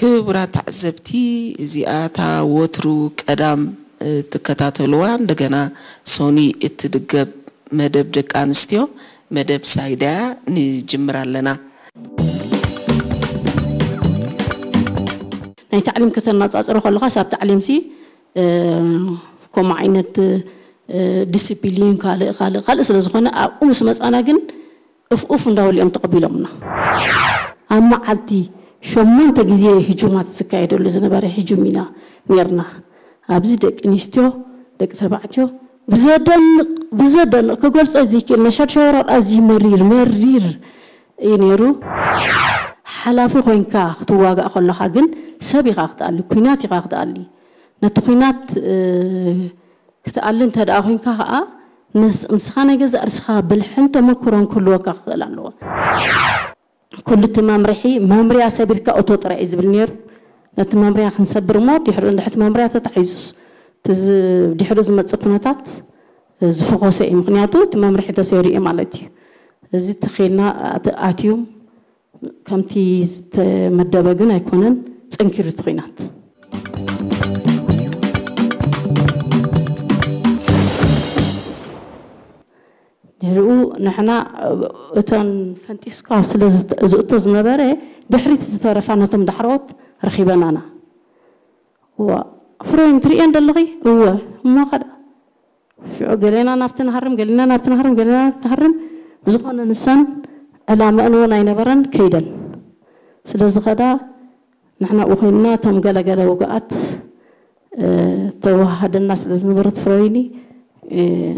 ክቡራት ተዓዘብቲ፣ እዚኣ እታ ወትሩ ቀዳም እትከታተልዋ፣ እንደገና ሶኒ እትድገብ መደብ ደቂ ኣንስትዮ፣ መደብ ሳይዳያ ንጅምር ኣለና። ናይ ታዕሊም ከተነጻጽሮ ከለኻስ ኣብ ታዕሊምሲ ከምኡ ዓይነት ዲስፕሊን ካልእ ካልእ ካልእ ስለ ዝኾነ ኣብኡ ምስ መጻና ግን እፍ ኡፍ እንዳበሉ እዮም ተቐቢሎምና። ኣብ መዓልቲ ሸሞንተ ግዜ ህጁማት ዝካየደሉ ዝነበረ ህጁም ኢና ነርና። ኣብዚ ደቂ ኣንስትዮ ደቂ ተባዕትዮ ብዘደንቕ ብዘደንቕ ክገልጾ ዘይክእል መሸርሸወረር ኣዝዩ መሪር መሪር እዩ ነይሩ። ሓላፊ ኮይንካ ክትዋጋእ ከለኻ ግን ሰብ ኢኻ ክትኣሊ፣ ኩናት ኢኻ ክትኣሊ። ነቲ ኩናት ክትኣሊ እንተ ደኣ ኮይንካ ከዓ ንስኻ ናይ ገዛእ ርስኻ ብልሕን ተመክሮን ክህልወካ ክኽእል ኣለዎ። ኩሉ እቲ መምርሒ መምርያ ሰቢርካ እቶ ጥራይ እዩ ዝብል ነይሩ። ነቲ መምርያ ክንሰብር እሞ ድሕሪ እንድሕቲ መምርያ ተታሒዙስ ድሕሪ ዝመፅእ ኩነታት ዝፈኾሰ እዩ። ምክንያቱ እቲ መምርሒ ተሰይሩ እዩ ማለት እዩ። እዚ ተኺልና ኣትዩ ከምቲ ዝተመደበ ግን ኣይኮነን፣ ጸንኪሩ እቲ ኹናት። ድሕሪኡ ንሕና እተን ፈንጢስካ ስለ ዝእቶ ዝነበረ ድሕሪት ዝተረፋ ነቶም ዳሕሮት ረኺበናና። እዋ ፍሮይን ትርእየን ደለኺ? እወ እሞ ኸዳ ሽዑ ገሌና ናብቲ ንሃርም ገሌና ናብቲ ንሃርም ገሌና ናብቲ ንሃርም ብዝኾነ ንሰን ዕላመአን እውን ኣይነበረን ከይደን ስለ ዝኸዳ ንሕና ብኮይንና እቶም ገለገለ ውግኣት ተወሃሃደና ስለ ዝነበረት ፍሮይኒ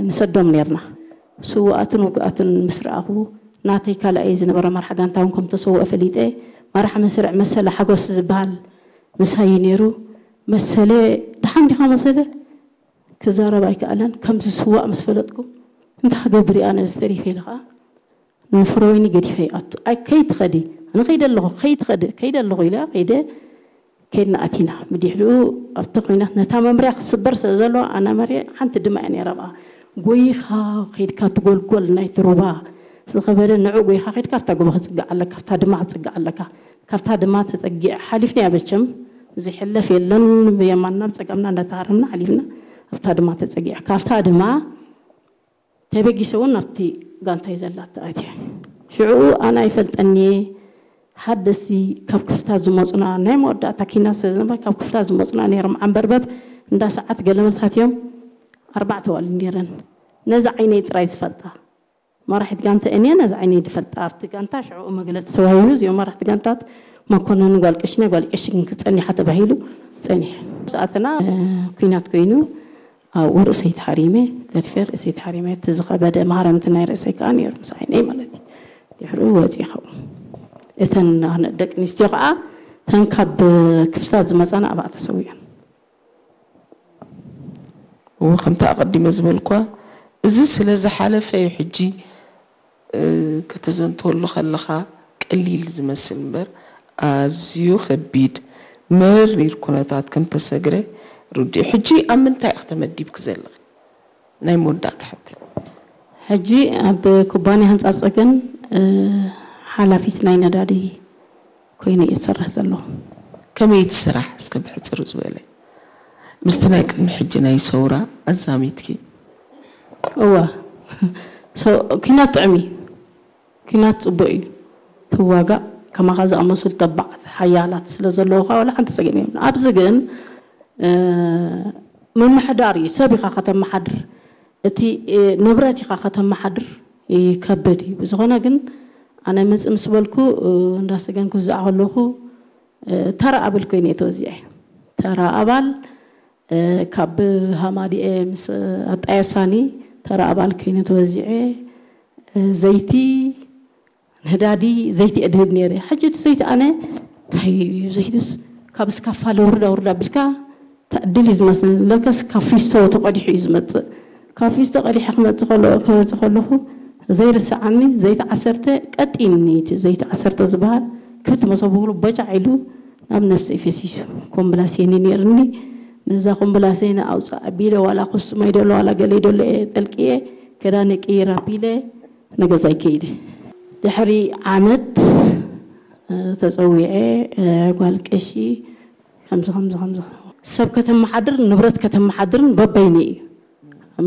ንሰዶም ነርና። ስውኣትን ውግኣትን ምስ ረኣኹ ናተይ ካልኣይ ዝነበረ መራሕ ጋንታ እውን ከም ተሰውአ ፈሊጠ። መራሕ መስርዕ መሰለ ሓጎስ ዝበሃል ምሳይ ነይሩ። መሰለ ደሓን ዲኻ መሰለ? ክዛረብ ኣይከኣለን። ከም ዝስዋእ ምስ ፈለጥኩ እንታይ ክገብር እየ ኣነ እዚ ተሪፈ ኢለ ኸዓ ንፍረወይኒ ገዲፈ ይኣቱ። ኣይ ከይትኸዲ ኣነ ከይደ ኣለኹ ከይትኸዲ ከይደ ኣለኹ ኢለ ከይደ ከይድና ኣቲና። ብድሕሪኡ ኣብቲ ኹናት ነታ መምርያ ክስበር ስለ ዘለዎ ኣነ መርየ ሓንቲ ድማ እያ ነይራ ብኣ ጎይኻ ከይድካ ትጎልጎል ናይቲ ሩባ ዝኸበደ ንዑ ጎይኻ ከይድካ ኣብታ ጎቦ ክፅጋዕ ኣለካ ኣብታ ድማ ክፅጋዕ ኣለካ ካብታ ድማ ተፀጊዐ ሓሊፍና እያ መቸም ዝሕለፍ የለን ብየማንና ብፀጋምና እንዳተሃረምና ሓሊፍና ኣብታ ድማ ተፀጊዐ ካብታ ድማ ተበጊሰ እውን ናብቲ ጋንታይ ዘላ ተኣትየ ሽዕኡ ኣነ ኣይፈልጠኒ እየ ሓደስቲ ካብ ክፍልታት ዝመፁና ናይ መወዳእታ ኪና ስለ ዝነበረ ካብ ክፍልታት ዝመፁና ነይሮም ዓንበርበር እንዳ ሰዓት ገለመልታት እዮም ኣርባዕተ ዋል ነይረን ነዚ ዓይነይ ጥራይ ዝፈልጣ መራሒት ጋንታ እኔ ነዚ ዓይነይ ዝፈልጣ ኣብቲ ጋንታ ሽዕኡ መግለፂ ተዋሂቡ እዚኦም መራሕቲ ጋንታት መኮነን ጓል ቀሽና ጓል ቀሽ ግን ክፀኒሓ ተባሂሉ ፀኒሐ ሰኣትና ኩናት ኮይኑ ኣብኡ ርእሰይ ተሃሪመ ተሪፈ ርእሰይ ተሃሪመ እቲ ዝኸበደ ማህረምቲ ናይ ርእሰይ ከዓ ነይሩ ምስ ዓይነይ ማለት እዩ ድሕሩ ወፂ ይኸውን እተን ደቂ ኣንስትዮ ከዓ ተን ካብ ክፍልታት ዝመፃና ኣብኣ ተሰዊኦን እዎ ከምቲ ኣቐዲመ ዝበልኳ እዚ ስለ ዝሓለፈ እዩ ሕጂ ከተዘንትወሉ ከለኻ ቀሊል ዝመስል እምበር ኣዝዩ ከቢድ መሪር ኩነታት ከም ተሰግረ ርዱእ። ሕጂ ኣብ ምንታይ ኢኺ ተመዲብኪ ዘለኺ? ናይ መወዳእታ ሕቶ። ሕጂ ኣብ ኩባንያ ህንፃ ፀገን ሓላፊት ናይ ነዳዲ ኮይነ እየ ዝሰርሕ ዘለኹ። ከመይ እቲ ስራሕ እስከ ብሕፅር ዝበለ ምስቲ ናይ ቅድሚ ሕጂ ናይ ሰውራ ኣዛሚድኪ? እወ ኩናት ጥዑም እዩ። ኲናት ጽቡቕ እዩ ትዋጋእ ከማኻ ዝኣመሰሉ ተባዓት ሓያላት ስለ ዘለዉኻ ዋላ ሓንቲ ጸገም የብሉን ኣብዚ ግን ምምሕዳር እዩ ሰብ ኢኻ ከተመሓድር እቲ ንብረት ኢኻ ከተመሓድር ይከብድ እዩ ብዝኾነ ግን ኣነ ምጽእ ምስ በልኩ እንዳሰገንኩ ዝኣ ከለኹ ተራ ኣብል ኮይነ እየ ተወዚዐ ተራ ኣባል ካብ ሃማዲኤ ምስ ኣጣየሳኒ ተራ ኣባል ኮይነ ተወዚዐ ዘይቲ ንህዳዲ ዘይቲ እየ ድህብ ነይረ። ሕጂ እቲ ዘይቲ ኣነ እንታይ እዩ ዘይትስ ካብ ስካፋለ ውርዳ ውርዳ ቢልካ ተዕድል እዩ ዝመስለኒ። ለከስ ካብ ፊስቶ ተቐዲሑ እዩ ዝመፅእ። ካብ ፊስቶ ቀዲሐ ክመፅእ ከሎ ክመፅእ ከለኹ ዘይርስዓኒ ዘይቲ ዓሰርተ ቀጢን እዩ እቲ ዘይቲ ዓሰርተ ዝበሃል ክፍት መሶብ እግሩ በጫዕ ኢሉ ናብ ነፍሰይ ፈሲሱ። ኮምብላሴኒ ነይርኒ ነዛ ኮምብላሴኒ ኣውፃእ ኣቢለ ዋላ ኮስቱመይ ደሎ ዋላ ገለይ ደሎ እየ ጠልቅየ ክዳነይ ቅይር ኣቢለ ንገዛይ ከይደ። ድሕሪ ዓመት ተፀዊዐ፣ ጓል ቀሺ ከምዚ ከምዚ ከምዚ ሰብ ከተመሓድር ንብረት ከተመሓድርን በበይኑ እዩ።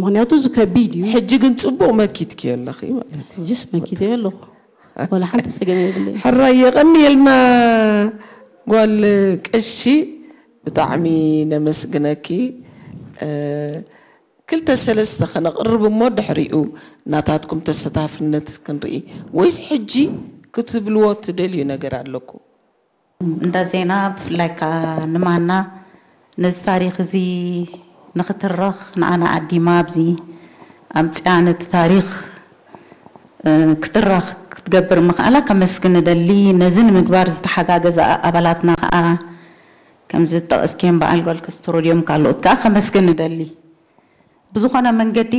ምክንያቱ እዚ ከቢድ እዩ። ሕጂ ግን ፅቡቅ መኪትኪ ኣለኺ ማለት እዩ። ሕጅስ መኪተ ኣለኹ፣ ወላ ሓንቲ ፀገም የብለይ። ሕራይ የቐንየልና ጓል ቀሺ፣ ብጣዕሚ ነመስግነኪ። ክልተ ሰለስተ ከነቕርብ እሞ ድሕሪኡ ናታትኩም ተሰታፍነት ክንርኢ፣ ወይስ ሕጂ ክትብልዎ ትደልዩ ነገር ኣለኩም? እንዳ ዜና ብፍላይ ከዓ ንማና ነዚ ታሪኽ እዚ ንኽትረኽ ንኣና ዓዲማ ኣብዚ ኣምፅኣ ነቲ ታሪኽ ክትረኽ ክትገብር ምኽኣላ ከመስግን እደሊ። ነዚ ንምግባር ዝተሓጋገዛ ኣባላትና ከዓ ከምዚ ዝጠቐስክዮም በዓል ጓል ክስትሮድዮም ካልኦት ከዓ ከመስግን እደሊ። ብዝኾነ መንገዲ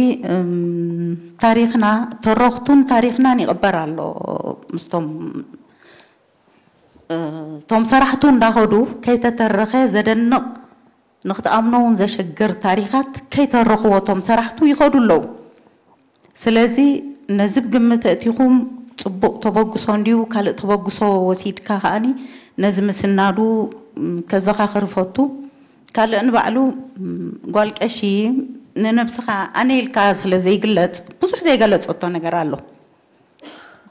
ታሪኽና ተረኽቱን ታሪኽናን ይቕበር ኣሎ ምስቶም እቶም ሰራሕቱ እንዳኸዱ ከይተተረኸ ዘደንቕ ንክትኣምኖ እውን ዘሸግር ታሪኻት ከይተረኽዎ እቶም ሰራሕቱ ይኸዱ ኣለዉ። ስለዚ ነዚ ብግምት እቲኹም ፅቡቕ ተበግሶ እንድዩ፣ ካልእ ተበግሶ ወሲድካ ከኣኒ ነዚ ምስናዱ ከዘኻኽር እፈቱ። ካልእ ንባዕሉ ጓል ቀሺ ንነብስኻ ኣነ ኢልካ ስለ ዘይግለፅ ብዙሕ ዘይገለፀቶ ነገር ኣሎ።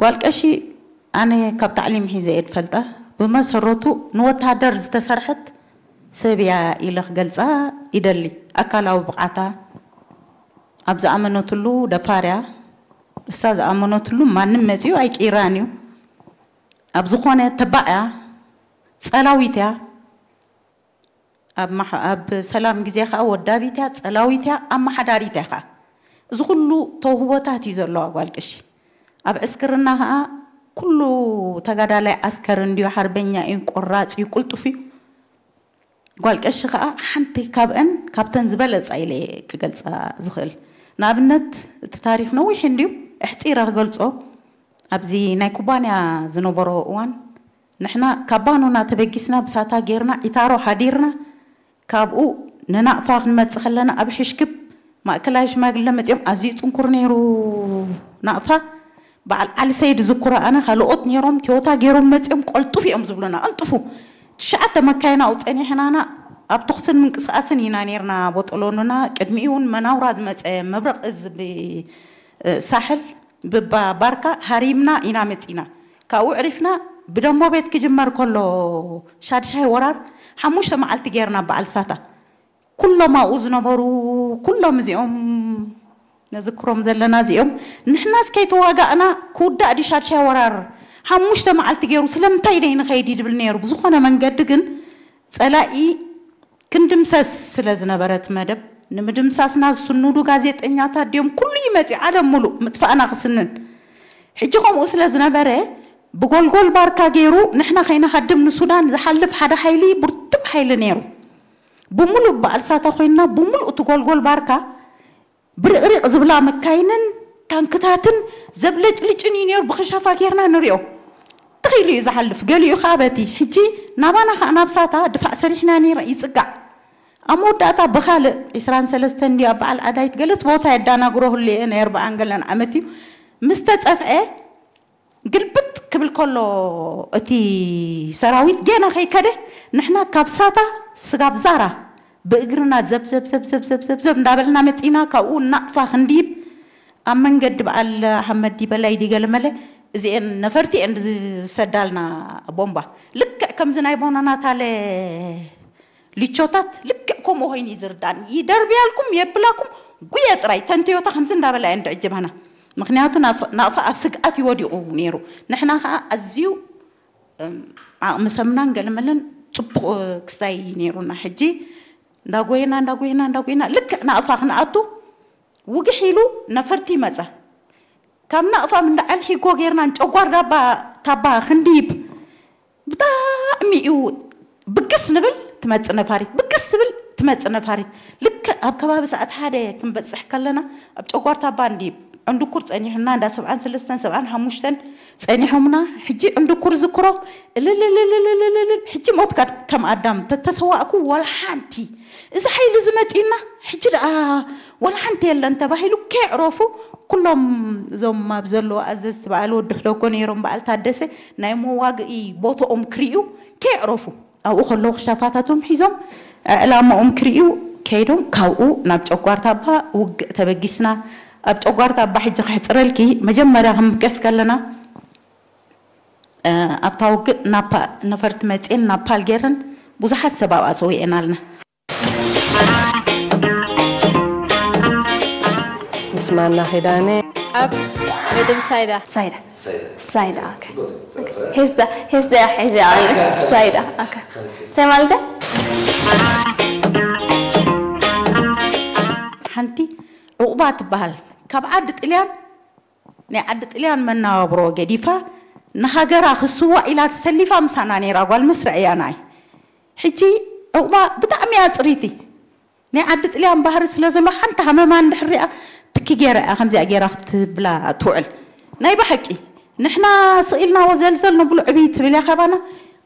ጓል ቀሺ ኣነ ካብ ታዕሊም ሒዘ እየ ድፈልጣ። ብመሰረቱ ንወተሃደር ዝተሰርሐት ሰብ እያ ኢለ ክገልፃ ይደሊ። ኣካላዊ ብቕዓታ ኣብ ዝኣመነትሉ ደፋር እያ። እሳ ዝኣመነትሉ ማንም መፂኡ ኣይቅይራን እዩ። ኣብ ዝኾነ ተባዕ እያ፣ ፀላዊት እያ። ኣብ ማሕ- ኣብ ሰላም ግዜ ከዓ ወዳቢት እያ፣ ፀላዊት እያ፣ ኣመሓዳሪት እያ ከዓ። እዚ ኩሉ ተውህቦታት እዩ ዘለዋ ጓል ቀሺ። ኣብ ዕስክርና ከዓ ኩሉ ተጋዳላይ ዓስከር እንድዩ፣ ሓርበኛ እዩ፣ ቆራፅ እዩ፣ ቅልጡፍ እዩ። ጓል ቀሺ ከዓ ሓንቲ ካብአን ካብተን ዝበለፃ ኢለ ክገልፃ ዝኽእል። ንኣብነት እቲ ታሪክ ነዊሕ እንድዩ፣ ኣሕፂረ ክገልፆ። ኣብዚ ናይ ኩባንያ ዝነበሮ እዋን ንሕና ካብ ባኖና ተበጊስና ብሳታ ጌርና ዒታሮ ሓዲርና ካብኡ ንናቕፋ ክንመፅእ ከለና ኣብ ሕሽክብ ማእከላይ ሽማግለ መፂኦም ኣዝዩ ፅንኩር ነይሩ ናቕፋ በዓል ዓሊ ሰይድ ዝኩራ ኣነ ካልኦት ነይሮም ቲዮታ ገይሮም መፂኦም ቆልጡፍ እዮም ዝብሉና ቀልጥፉ ትሽዓተ መካይን ኣብኡ ፀኒሕናና ኣብ ተኹስን ምንቅስቃስን ኢና ነይርና ቦጠሎኑና ቅድሚኡ እውን መናውራ ዝመፀ መብረቕ ዝብ ሳሕል ብባ ባርካ ሃሪምና ኢና መፂና ካብኡ ዕሪፍና ብደሞ ቤት ክጅመር ከሎ ሻድሻይ ወራር ሓሙሽተ መዓልቲ ገይርና በዓል ሳታ ኩሎም ኣብኡ ዝነበሩ ኩሎም እዚኦም ነዝክሮም ዘለና እዚኦም ንሕናስ ከይተዋጋእና ክውዳእ ድዩ ሻድሻይ ወራር ሓሙሽተ መዓልቲ ገይሩ ስለምንታይ ደይ ንኸይድ ይድብል ነይሩ ብዝኾነ መንገዲ ግን ፀላኢ ክንድምሰስ ስለ ዝነበረ እቲ መደብ ንምድምሳስና ዝስንዱ ጋዜጠኛታት ድዮም ኩሉ ይመፅኡ ዓለም ሙሉእ ምጥፋእና ክስንን ሕጂ ከምኡ ስለ ዝነበረ ብጎልጎል ባርካ ገይሩ ንሕና ከይንሃድም ንሱዳን ዝሓልፍ ሓደ ሓይሊ ብርቱዕ ሓይሊ ነይሩ ብሙሉእ በዓል ሳታ ኮይንና ብሙሉእ እቲ ጎልጎል ባርካ ብርቕሪቕ ዝብላ መካይንን ታንክታትን ዘብለጭልጭን እዩ ነይሩ ብክሻፋ ጌርና ንሪኦ ተኺሉ እዩ ዝሓልፍ ገሊኡ ከዓ በቲ ሕጂ ናባና ከዓ ናብ ሳታ ድፋዕ ሰሪሕና ነይረ ይፅጋዕ ኣብ መወዳእታ ብኻልእ ዕስራን ሰለስተን እንዲዩ ኣብ በዓል ዓዳይት ገለት ቦታ የዳናግሮ ህሉ እየ ናይ ኣርባዓን ገለን ዓመት እዩ ምስ ተፀፍዐ ግልብጥ ክብል ከሎ እቲ ሰራዊት ጌና ከይከደ ንሕና ካብ ሳታ ስጋብ ዛራ ብእግርና ዘብዘብዘብዘብዘብዘብ እንዳበልና መፂና ካብኡ ናቕፋ ክንዲብ ኣብ መንገዲ በዓል ኣሕመድ ዲበላይ ዲገለመለ እዚአን ነፈርቲ እየን ዝሰዳልና ቦምባ ልክዕ ከምዚ ናይ ቦናናታለ ሊቾታት ልክዕ ከምኡ ኮይኑ እዩ ዝርዳእኒ ይደርብያልኩም የብላኩም ጉየ ጥራይ ተንተዮታ ከምዚ እንዳበላ እየን ድዕጅባና ምክንያቱ ናቕፋ ኣብ ስግኣት ይወዲቑ ነይሩ ንሕና ከዓ ኣዝዩ ዓቕሚ ሰምናን ገለመለን ፅቡቕ ክስታይ ነይሩና ሕጂ እንዳጎየና እንዳጎየና እንዳጎየና ልክዕ ናቕፋ ክንኣቱ ውግሕ ኢሉ ነፈርቲ ይመፀ ካብ ናቕፋ ምንዳ ዓልሒጎ ጌርና ንጨጓር ዳባ ታባ ክንዲብ ብጣዕሚ እዩ ብግስ ንብል ትመፅእ ነፋሪት ብግስ ትብል ትመፅእ ነፋሪት ልክዕ ኣብ ከባቢ ሰዓት ሓደ ክንበፅሕ ከለና ኣብ ጨጓር ታባ እንዲብ ዕንድኩር ፀኒሑና እንዳ ሰብዓን ሰለስተን ሰብዓን ሓሙሽተን ፀኒሖምና ሕጂ ዕንድኩር ዝክሮ እልልልልልልልልል ሕጂ ሞትካ ከም ኣዳም ተተሰዋእኩ ዋላ ሓንቲ እዚ ሓይሊ እዚ መፂና ሕጂ ደኣ ዋላ ሓንቲ የለን ተባሂሉ ከየዕረፉ ኩሎም እዞም ኣብ ዘለዎ ኣዘዝቲ በዓል ወዲ ሕደጎ ነይሮም፣ በዓል ታደሰ ናይ መዋግኢ ቦትኦም ክርእዩ ከየዕረፉ ኣብኡ ከለዉ ክሻፋታቶም ሒዞም ዕላማኦም ክርእዩ ከይዶም ካብኡ ናብ ጨጓርታ ኣባ ውግእ ተበጊስና። ኣብ ጨጓርታ ኣባ ሕጂ ክሕፅረልኪ መጀመርያ ክንብገስ ከለና ኣብታ ውግእ ነፈርቲ መፅኤን ናፓል ገይረን ብዙሓት ሰብ ኣብኣ ሰዊኤናልና። ምስ ማና ኺዳነ ኣብ መደብ ሳይዳ ሳይዳ ሳይዳ ኦኬ ሄስዳ ሄስዳ ሒዛ ሳይዳ ኦኬ እንታይ ማለት ሓንቲ ዕቑባ ትበሃል ካብ ዓዲ ጥልያን ናይ ዓዲ ጥልያን መናባብሮ ገዲፋ ንሃገራ ክስዋእ ኢላ ተሰሊፋ ምሳና ነይራ ጓል መስርዕ እያ ናይ ሕጂ ዕቑባ ብጣዕሚ እያ ፅሪቲ ናይ ዓዲ ጥልያን ባህሪ ስለ ዘሎ ሓንቲ ሃመማ እንድሕር ሪኣ ትኪ ገይራ እያ ከምዚኣ ገይራ ክትብላ ትውዕል ናይ ብሓቂ ንሕና ስቕ ኢልናዎ ዘልዘል ነብሎ ዕብይ ትብል እያ ካባና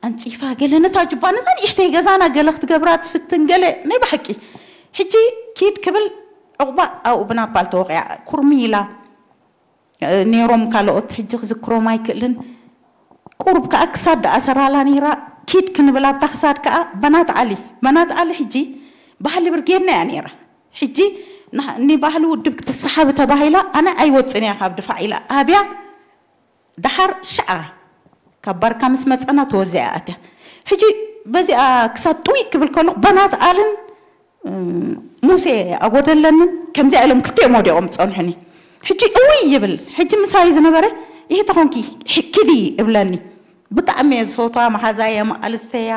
ኣንፂፋ ገለ ነታ ጁባ ነታ ንእሽተይ ገዛና ገለ ክትገብራ ትፍትን ገለ ናይ ብሓቂ ሕጂ ኪድ ክብል ዕቑባ ኣብኡ ብናፓል ተወቒዓ ኩርሚ ኢላ ነይሮም ካልኦት ሕጂ ክዝክሮም ኣይክእልን ቁሩብ ከዓ ክሳድ ደኣ ሰራላ ነይራ ኪድ ክንብል ኣብታ ክሳድ ከዓ በናት ዓሊ በናት ዓሊ ሕጂ ባህሊ ብርጌድና እያ ነይራ ሕጂ ንባህሊ ውድብ ክትሰሓቢ ተባሂላ ኣነ ኣይወፅን እያ ካብ ድፋዕ ኢላ ኣብያ ደሓር ሽዓ ካብ ባርካ ምስ መፀና ተወዚኣ ኣትያ ሕጂ በዚኣ ክሳብ ጥውይ ክብል ከለኩ በናት ኣልን ሙሴ ኣጎደለንን ከምዚኣ ኢሎም ክልቲኦም ወዲቖም ዝፀንሑኒ ሕጂ እውይ ይብል ሕጂ ምሳይ ዝነበረ ይሄ ተኾንኪ ኪዲ እብለኒ ብጣዕሚ እየ ዝፈትዋ መሓዛየ መቓልስተያ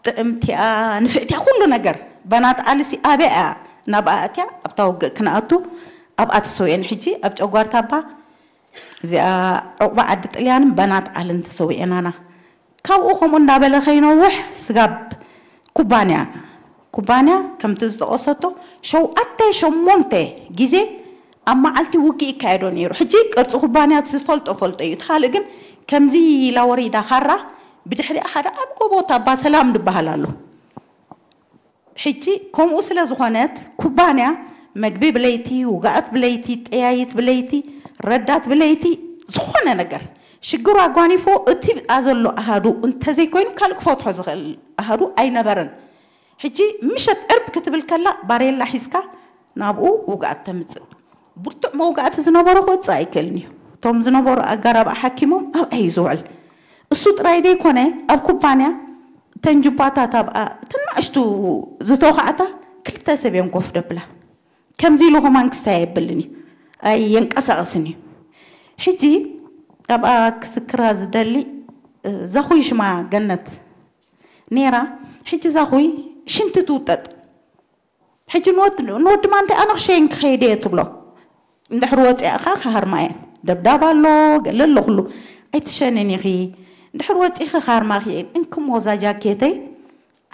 ጥዕምቲያ ንፍዕቲያ ኩሉ ነገር በናት ኣልሲ ኣበያ እያ ናብኣ ኣትያ ኣብታ ውግእ ክንኣቱ ኣብኣ ተሰዊአን ሕጂ ኣብ ጨጓርታ ኣባ እዚኣ ዕቑባ ዓዲ ጥልያንን በናት ዓልን ተሰዊአናና ካብኡ ከምኡ እንዳበለ ከይነውሕ ስጋብ ኩባንያ ኩባንያ ከምቲ ዝጠቐሰቶ ሸውዓተ ሸሞንተ ግዜ ኣብ መዓልቲ ውግእ ይካየዶ ነይሩ ሕጂ ቅርፂ ኩባንያ ዝፈልጦ ፈልጦ እዩ እቲ ካልእ ግን ከምዚ ኢላ ወሪዳ ካራ ብድሕሪኣ ሓደ ዓቢ ጎቦ ታባ ሰላም ዝበሃል ኣሎ ሕጂ ከምኡ ስለ ዝኾነት ኩባንያ መግቢ ብለይቲ ውግኣት ብለይቲ ጠያይት ብለይቲ ረዳት ብለይቲ ዝኾነ ነገር ሽግሩ ኣጓኒፎ እቲ ብኣ ዘሎ ኣሃዱ እንተዘይኮይኑ ካልእ ክፈትሖ ዝኽእል ኣሃዱ ኣይነበረን ሕጂ ምሸት ዕርብ ክትብል ከላ ባሬላ ሒዝካ ናብኡ ውግኣት ተምፅእ ብርቱዕ መውጋእቲ ዝነበሮ ክወፅእ ኣይክእልን እዩ እቶም ዝነበሩ ኣጋራብ ኣሓኪሞም ኣብኣ እዩ ዝውዕል እሱ ጥራይ ደይኮነ ኣብ ኩባንያ እተን ጅባታት ኣብኣ እተን ናእሽቱ ዝተውካዕታ ክልተ ሰብ እዮም ኮፍ ደብላ ከምዚ ኢሉ ከማን ክስታይ ኣይብልን እዩ ኣየንቀሳቐስን እዩ ሕጂ ኣብኣ ክስክራ ዝደሊ ዛኹይ ሽማ ገነት ነይራ ሕጂ ዛኹይ ሽንቲ ትውጠጥ ሕጂ ንወዲ ማንታይ ኣነ ክሸይን ክኸይድ እየ ትብሎ እንድሕር ወፂእኻ ክሃርማ እየን ደብዳብ ኣሎ ገለ ኣሎ ኩሉ ኣይትሸንን ኢኺ እንድሕር ወፂእኺ ክሃርማኺ እየን እንክሞ እዛ ጃኬተይ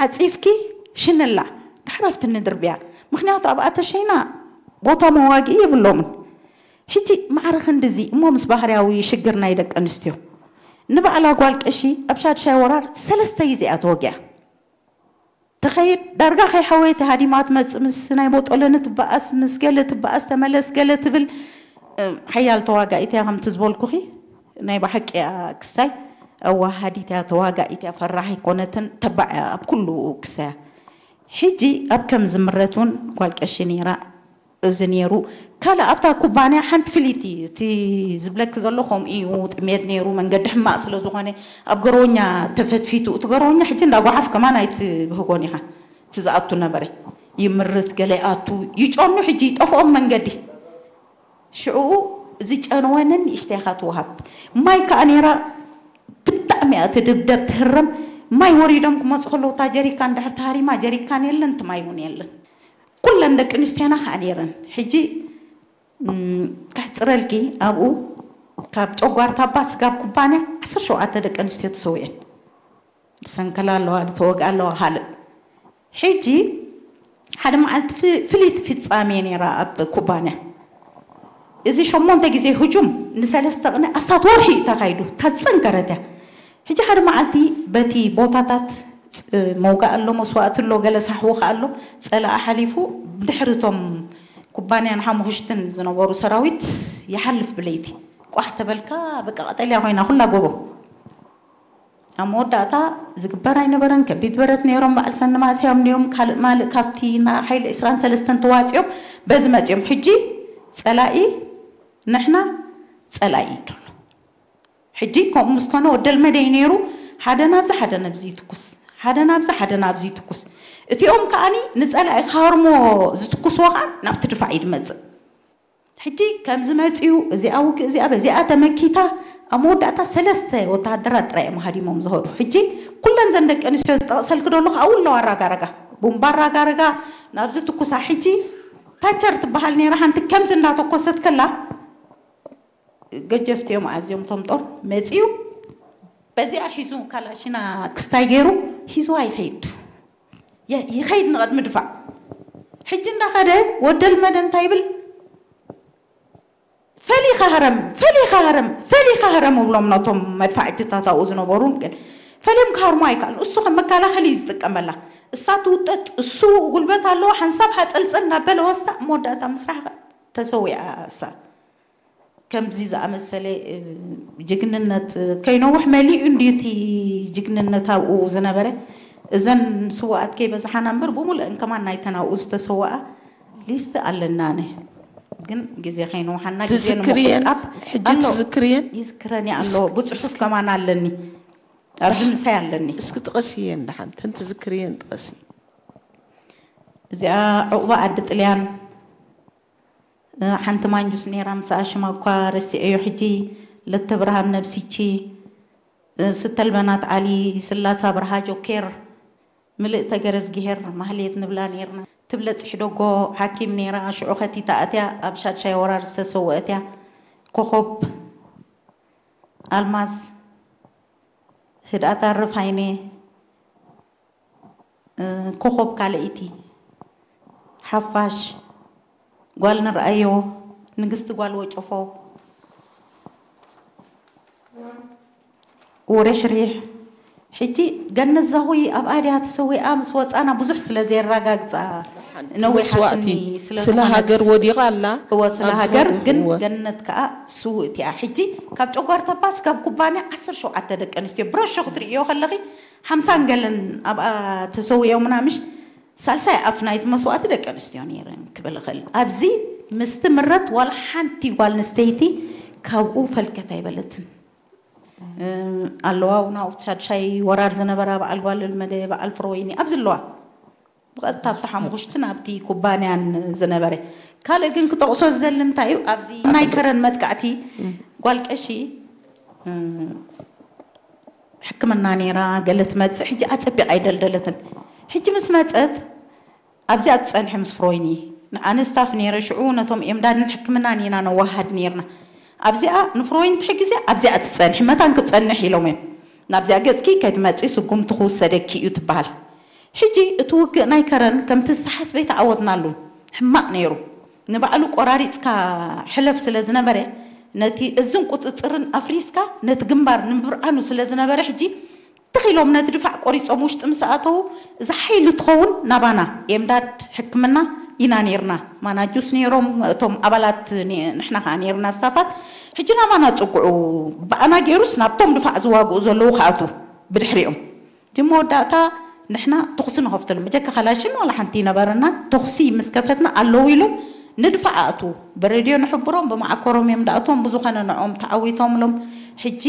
ዓፂፍኪ ሽንላ ድሕር ኣብቲ ንድርብያ ምክንያቱ ኣብኣ ተሸይና ቦታ መዋግኢ የብሎምን ሕጂ ማዕረ ክንድዚ እሞ ምስ ባህርያዊ ሽግር ናይ ደቂ ኣንስትዮ ንባዕላ ጓል ቀሺ ኣብ ሻድሻይ ወራር ሰለስተ ግዜ እያ ተወጊኣ ትኸይድ ዳርጋ ከይሓወየት ሃዲማ ትመፅእ ምስ ናይ ቦጦለኒ ትበኣስ ምስ ገለ ትበኣስ ተመለስ ገለ ትብል ሓያል ተዋጋኢት እያ ከምቲ ዝበልኩኺ ናይ ብሓቂ እያ ክስታይ ኣዋሃዲት እያ ተዋጋኢት እያ ፈራሕ ኣይኮነትን ተባዕ እያ ኣብ ኩሉ ክስታያ ሕጂ ኣብ ከም ዝምረት እውን ጓል ቀሺ ነይራ እዚ ነይሩ ካልእ ኣብታ ኩባንያ ሓንቲ ፍልይቲ እቲ ዝብለኪ ዘሎ ከምኡ እዩ ጥሜት ነይሩ መንገዲ ሕማቕ ስለ ዝኾነ ኣብ ገረወኛ ተፈትፊቱ እቲ ገረወኛ ሕጂ እንዳ ጓሓፍ ከማን ኣይትብህጎን ኢኻ እቲ ዝኣቱ ነበረ ይምርት ገለ ይኣቱ ይጨኑ ሕጂ ይጠፍኦም መንገዲ ሽዕኡ ዝጨነወንን ንእሽተይ ኢኻ ትወሃብ ማይ ከዓ ነይራ ብጣዕሚ እያ ትድብደብ ትህረም ማይ ወሪዶም ክመፁ ከለዉ እታ ጀሪካን ድሕር ተሃሪማ ጀሪካን የለን እቲ ማይ እውን የለን ኩለን ደቂ ኣንስትዮና ከዓ ነይረን ሕጂ ከሕፅረልኪ ኣብኡ ካብ ጨጓርታ ኣባ ስጋብ ኩባንያ ዓሰርተ ሸውዓተ ደቂ ኣንስትዮ ተሰዊአን ዝሰንከላ ኣለዋ ዝተወግኣ ኣለዋ ካልእ ሕጂ ሓደ መዓልቲ ፍልይቲ ፍፃሜ ነይራ ኣብ ኩባንያ እዚ ሸሞንተ ግዜ ህጁም ንሰለስተ ቅነ ኣስታት ወርሒ እዩ ተኻይዱ እታ ዝፀንከረት እያ ሕጂ ሓደ መዓልቲ በቲ ቦታታት መውጋእ ኣሎ መስዋእቲ ኣሎ ገለ ሳሕውኸ ኣሎ ፀላእ ሓሊፉ ብድሕሪ እቶም ኩባንያን ሓሙኽሽትን ዝነበሩ ሰራዊት ይሓልፍ ብለይቲ። ቋሕ ተበልካ በቃ ቀጠልያ ኮይና ኩላ ጎቦ። ኣብ መወዳእታ ዝግበር ኣይነበረን። ከቢድ በረት ነይሮም፣ በዓል ሰኒ ማእስያም ነይሮም። ካልእ ማልእ ካብቲ ና ሓይሊ ዕስራን ሰለስተን ተዋፂኦም በዚ መፂኦም። ሕጂ ፀላኢ ንሕና፣ ፀላኢ እዩ ዘሎ። ሕጂ ከምኡ ምስ ኮነ ወደል መደይ ነይሩ፣ ሓደ ናብዚ ሓደ ናብዚ ይትኩስ፣ ሓደ ናብዚ ሓደ ናብዚ ይትኩስ። እቲኦም ከኣኒ ንፀላኢ ክሃርሞ ዝትኩስዎ ከኣ ናብቲ ድፋዕ እዩ ዝመፅእ። ሕጂ ከምዚ መፅዩ፣ እዚኣ ውግእ እዚኣ በዚኣ ተመኪታ፣ ኣብ መወዳእታ ሰለስተ ወተሃደራት ጥራይ እዮም ሃዲሞም ዝኸዱ። ሕጂ ኩለን ዘን ደቂ ኣንስትዮ ዝጠቕሰልክ ደለኹ ኣብኡ ኣለዋ ኣራጋረጋ፣ ቡምባ ኣራጋረጋ ናብዚ ትኩሳ። ሕጂ ታቸር ትበሃል ነይራ፣ ሓንቲ ከምዚ እንዳተኮሰት ከላ ገጀፍቲ እዮም ኣዝዮም እቶም ጦር። መፅዩ በዚኣ ሒዙ ካላሽና ክስታይ ገይሩ ሒዙዋ ይኸይድ። የ- ይኸይድ ንቐድሚ ድፋዕ። ሕጂ እንዳኸደ ወደል መደ እንታይ ይብል? ፈሊኻ ህረም፣ ፈሊኻ ህረም፣ ፈሊኻ ህረም እብሎም ነቶም መድፋዕትታት ኣብኡ ዝነበሩ። ግን ፈሊዮም ክሃርሙ ኣይከኣሉን። እሱ ከም መከላኸሊ እዩ ዝጥቀመላ። እሳ ትውጠጥ፣ እሱ ጉልበት ኣለዎ፣ ሓንሳብ ሓፀልፀል እናበለ ወስዳ፣ መወዳእታ ምስራሕ ተሰዊኣ እሳ። ከምዚ ዝኣመሰለ እ፣ ጅግንነት እ፣ ከይነውሕ መሊኡ እንድዩ እቲ ጅግንነት ኣብኡ ዝነበረ። እዘን ስዋኣት ከይበዝሓና እምበር ብሙሉአን ከማን ናይተን ኣብኡ ዝተሰወኣ ሊስት ኣለና። ኣነ ግን ግዜ ከይነውሓና ግዜ ትዝክርየን ንምቁጣብ ሕጂ ኣሎ። ትዝክርየን ይዝክረን እየ ኣሎ። ብፅሑፍ ከማን ኣለኒ፣ ኣብዚ ምሳይ ኣለኒ። እስኪ ጥቐስየን ደሓን ተን ትዝክርየን ጥቐሲ። እዚኣ ዕቑባ ዓዲ ጥልያን እ፣ ሓንቲ ማንጁስ ነይራ፣ ምስኣ ሽማ እኳ ረሲዐዮ ሕጂ። ለተብርሃን ነብሲቺ፣ እ፣ ስተልበናት ዓሊ፣ ስላሳ ብርሃ፣ ጆኬር፣ ምልእተ ገረዝግሄር፣ ማህሌት ንብላ ነይርና። ትብለጽ ሕደጎ ሓኪም ነይራ፣ ሽዑ ከቲታ ኣትያ ኣብ ሻድሻይ ወራር ዝተሰወአት እያ። ኮኾብ ኣልማዝ፣ ህድኣት ኣረፋይነ፣ እ፣ ኮኾብ ካልኣይቲ፣ ሓፋሽ፣ ጓል ንርኣዮ፣ ንግስቲ ጓል ወጨፎ፣ ውሪሕሪሕ። ሕጂ ገነት ዛኹይ ኣብ ኣድያ ተሰዊኣ ምስ ወፃና ብዙሕ ስለ ዘየረጋግፃ ነዊሓትኒ መስዋእቲ ስለ ስለ ዝኾነት ሃገር ወዲቓ ኣላ እወ ስለ ኣብዚ ሃገር ሃገር ግን እወ። ገነት ከዓ ስውእቲ እያ። ሕጂ ካብ ጨጓርታ ፓስ ካብ ኩባንያ ዓሰርተ ሸውዓተ ደቂ ኣንስትዮ ብረሾ ክትርእዮ ከለኺ ሓምሳን ገለን ኣብኣ ተሰዊኦም ምናምሽ ሳልሳይ ኣፍ ናይቲ መስዋእቲ ደቂ ኣንስትዮ ነይረን ክብል እኽእል። ኣብዚ ምስቲ ምረት ዋላ ሓንቲ ጓል ኣንስተይቲ ካብኡ ፈልከት ኣይበለትን። እ፣ ኣለዋ እውን ኣብኡ ሻድሻይ ወራር ዝነበራ በዓል ጓል ልመደ በዓል ፍሮወይኒ ኣብዚ ኣለዋ። ብቐጥታ ኣብቲ ሓሙኽሽትን ኣብቲ ኩባንያን ዝነበረ። ካልእ ግን ክጠቕሶ ዝደሊ እንታይ እዩ፣ ኣብዚ ናይ ከረን መጥቃዕቲ ጓል ቀሺ እ፣ ሕክምና ነይራ ገለ ትመፅእ። ሕጂ ኣፀቢቓ ኣይደልደለትን። ሕጂ ምስ መፀት ኣብዚኣ ትፀንሒ ምስ ፍሮይኒ። ንኣነ ስታፍ ነይረ ሽዑ ነቶም ኤምዳድን ሕክምናን ኢና ነዋሃድ ነይርና። ኣብዚኣ ንፍሮይኒ ትሕግዝያ ኣብዚኣ ትፀንሒ መታን ክትፀንሕ ኢሎም እዮም። ናብዚኣ ገፅኪ ከይትመፂ ስጉምቲ ክውሰደኪ እዩ ትበሃል። ሕጂ እቲ ውግእ ናይ ከረን ከምቲ ዝተሓስበ ኣይተዓወትናሉን። ሕማቕ ነይሩ። ንባዕሉ ቆራሪፅካ ሕለፍ ስለ ዝነበረ ነቲ እዝን ቁፅፅርን ኣፍሪስካ ነቲ ግንባር ንምብርዓኑ ስለ ዝነበረ ሕጂ ትኽ ኢሎም ነቲ ድፋዕ ቆሪፆም ውሽጢ ምስ ኣተዉ እዛ ሓይሊ ትኸውን ናባና ኤምዳድ ሕክምና ኢና ነይርና። ማናጁስ ነይሮም እቶም ኣባላት ነ- ንሕና ከዓ ነይርና ስታፋት። ሕጂ ናባና ፅጉዑ ብኣና ገይሩስ ናብቶም ድፋዕ ዝዋግኡ ዘለዉ ክኣቱ ብድሕሪኦም። እቲ መወዳእታ ንሕና ተኹሲ ንኸፍተሎም በጀካ ካላሽን ዋላ ሓንቲ ይነበረና። ተኹሲ ምስ ከፈትና ኣለዉ ኢሎም ንድፋዕ ኣእትዉ። ብሬድዮ ንሕብሮም ብመዓኮሮም እዮም ዳእቶም ብዝኾነ ንዖም ተዓዊቶም ኢሎም። ሕጂ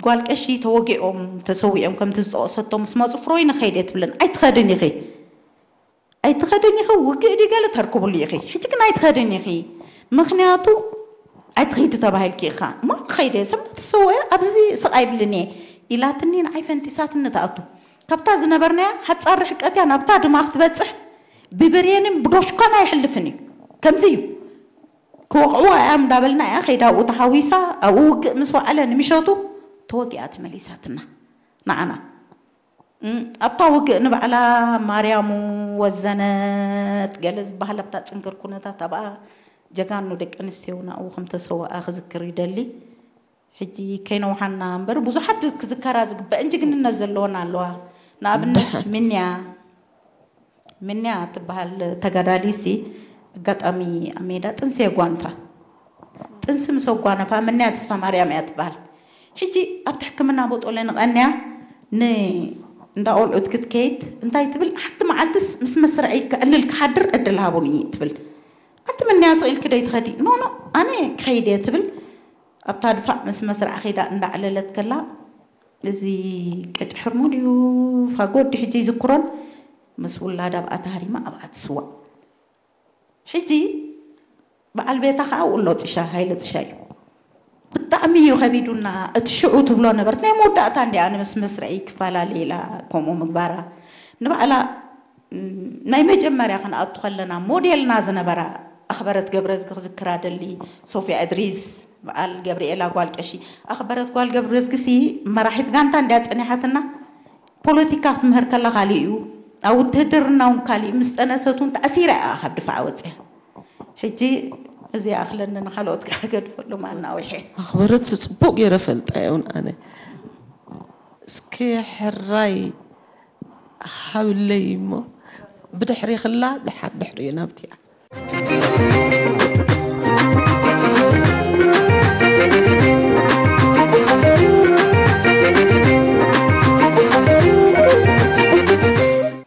ጓል ቀሺ ተወጊኦም ተሰዊኦም ከምቲ ዝጠቐሰቶ ምስ መፁ ፍሮይ ንኸይድ እየ ትብለን። ኣይትኸድን ኢኺ፣ ኣይትኸድን ኢኺ፣ ውግእ ድዩ ገለ ተርክብሉ ኢኺ። ሕጂ ግን ኣይትኸድን ኢኺ፣ ምኽንያቱ ኣይትኸይዲ ተባሂልኪ ኢኻ። እሞ ክኸይደ ሰብ ተሰወ ኣብዚ ስቕ ኣይብልን እየ ኢላትኒ ንዓይ ፈንጢሳትኒ ትኣቱ። ካብታ ዝነበርናያ ሓፃር ርሕቀት እያ ናብታ ድማ ክትበፅሕ ብብሬንን ብዶሽኳን ኣይሕልፍን እዩ። ከምዚ እዩ ክወቕዕዋ እያ እንዳበልና እያ ከይዳ ኣብኡ ተሓዊሳ ኣብኡ ውግእ ምስ ወዓለ ንምሸቱ ተወጊኣ ተመሊሳትና ንዓና። እም፣ ኣብታ ውግእ ንባዕላ ማርያሙ ወዘነት ገለ ዝበሃል ኣብታ ፅንክር ኩነታት ኣብኣ ጀጋኑ ደቂ ኣንስትዮ ናብኡ ከም ተሰወኣ ክዝክር ይደሊ። ሕጂ ከይነውሓና እምበር ብዙሓት ክዝከራ ዝግበአን ጅግንነት ዘለወን ኣለዋ። ንኣብነት ምንያ ምንያ ትበሃል ተጋዳሊሲ ኣጋጣሚ ኣብ ሜዳ ጥንሲ የጓንፋ ጥንሲ ምስ ኣጓነፋ፣ ምንያ ተስፋ ማርያም እያ ትበሃል። ሕጂ ኣብቲ ሕክምና ቦጦለ ንቐንያ ን-፣ እንዳ ቆልዑት ክትከይድ እንታይ ትብል? ሓንቲ መዓልትስ ምስ መስርዐይ ክዕልል ክሓድር ዕድል ሃቡኒ ትብል። ኣንቲ ምንያ ስቕ ኢልኪ ደይ ትኸዲ? ኖ፣ ኖ፣ ኣነ ክኸይድ እየ ትብል። ኣብታ ድፋዕ ምስ መስርዓ ከይዳ እንዳዕለለት ከላ፣ እዚ ቀጭ ሕርሙ ድዩ ፋጎ ድዩ ሕጂ ይዝክሮን፣ ምስ ውላዳ ኣብኣ ተሃሪማ ኣብኣ ትስዋእ። ሕጂ በዓል ቤታ ከዓ ውሎ ጥሻ፣ ሃይለ ጥሻ እዩ። ብጣዕሚ እዩ ከቢዱና። እቲ ሽዑ ትብሎ ነበርት ናይ መወዳእታ እንዲ ኣነ ምስ መስርዐይ ክፈላለ ኢላ ከምኡ ምግባራ ንባዕላ፣ ም፣ ናይ መጀመርያ ክንኣቱ ከለና ሞዴልና ዝነበራ ኣኽበረት ገብረዝጊ ክዝክራ ደሊ። ሶፊያ እድሪስ፣ በዓል ገብርኤላ ጓል ቀሺ። ኣኽበረት ጓል ገብረዝጊሲ መራሒት ጋንታ እንድያ ጸኒሓትና። ፖለቲካ ክትምህር ከላ ካሊእ እዩ፣ ኣብ ውትህድርና እውን ካሊእ። ምስ ጠነሰት እውን ተኣሲራ እያ ካብ ድፋዕ ወፅያ። ሕጂ እዚ ይኣኽለኒ፣ ንኻልኦት ከዓ ገድፈሎም ኣናዊሐ። ኣኽበረት ጽቡቕ ገይረ ፈልጣ እየ እውን ኣነ። እስኪ ሕራይ ሃብለይ እሞ ብድሕሪ ክላ ድሓር ድሕሪ እዩ ናብቲያ።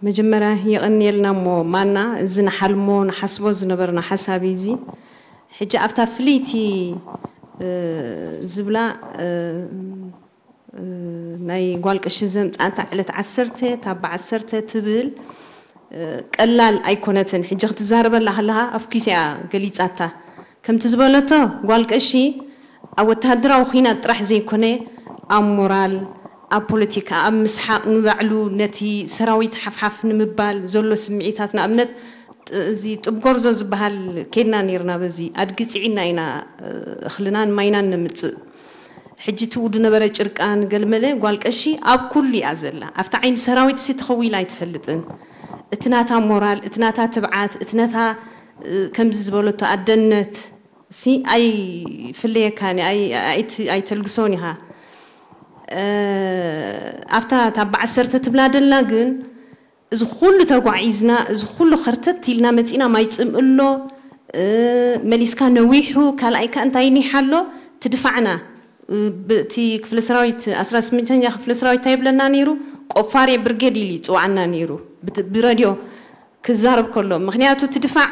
መጀመርያ የቐንየልና እሞ ማና፣ እዚ ንሓልሞ ንሓስቦ ዝነበርና ሓሳብ እዩ። እዚ ሕጂ ኣብታ ፍልይቲ፣ እ፣ ዝብላ፣ እ፣ እ፣ ናይ ጓል ቀሺ ዘምጻእታ ዕለት ዓሰርተ ታባ ዓሰርተ ትብል፣ እ፣ ቀላል ኣይኮነትን። ሕጂ ክትዛረበላ ከለኻ ኣፍኪሳ እያ ገሊጻታ። ከምቲ ዝበለቶ ጓል ቀሺ ኣብ ወተሃደራዊ ኲናት ጥራሕ ዘይኮነ ኣብ ሞራል፣ ኣብ ፖለቲካ፣ ኣብ ምስሓቕ ንባዕሉ ነቲ ሰራዊት ሓፍሓፍ ንምባል ዘሎ ስምዒታት፣ ንኣብነት ጥ-፣ እዚ ጥብ ጎርዞ ዝበሃል ኬድና ነይርና፣ በዚ ኣድጊ ጽዒና ኢና፣ እ፣ እኽልናን ማይናን ነምጽእ። ሕጂ ትኡ ዝነበረ ጭርቃን ገልመለ ጓል ቀሺ ኣብ ኩሉ እያ ዘላ። ኣብቲ ዓይኒ ሰራዊት ሲ ተኸዊላ ኣይትፈልጥን። እቲ ናታ ሞራል፣ እቲ ናታ ትብዓት፣ እቲ ነታ፣ እ፣ ከምዚ ዝበለቶ ኣደነት ሲ ኣይፍለየካን፣ ኣይ-፣ ኣይት-፣ ኣይተልግሶን ኢኻ። እ፣ ኣብታ ታባ ዓሰርተ ትብላ ደላ ግን፣ እዚ ኩሉ ተጓዒዝና፣ እዚ ኩሉ ኸርተት ኢልና መጺና፣ ማይ ጽምእ ኣሎ፣ እ፣ መሊስካ ነዊሑ፣ ካልኣይ ከ እንታይ ኒሓ ኣሎ? ትድፋዕና፣ እ፣ ብ-፣ እቲ ክፍለ ሰራዊት፣ ዓሰርተ ስምንተኛ ክፍለ ሰራዊት እንታይ ይብለና ነይሩ? ቆፋሬ ብርጌድ ኢሉ ይጽውዓና ነይሩ። ብት-፣ ብረድዮ ክዛረብ ከሎ፣ ምኽንያቱ እቲ ድፋዕ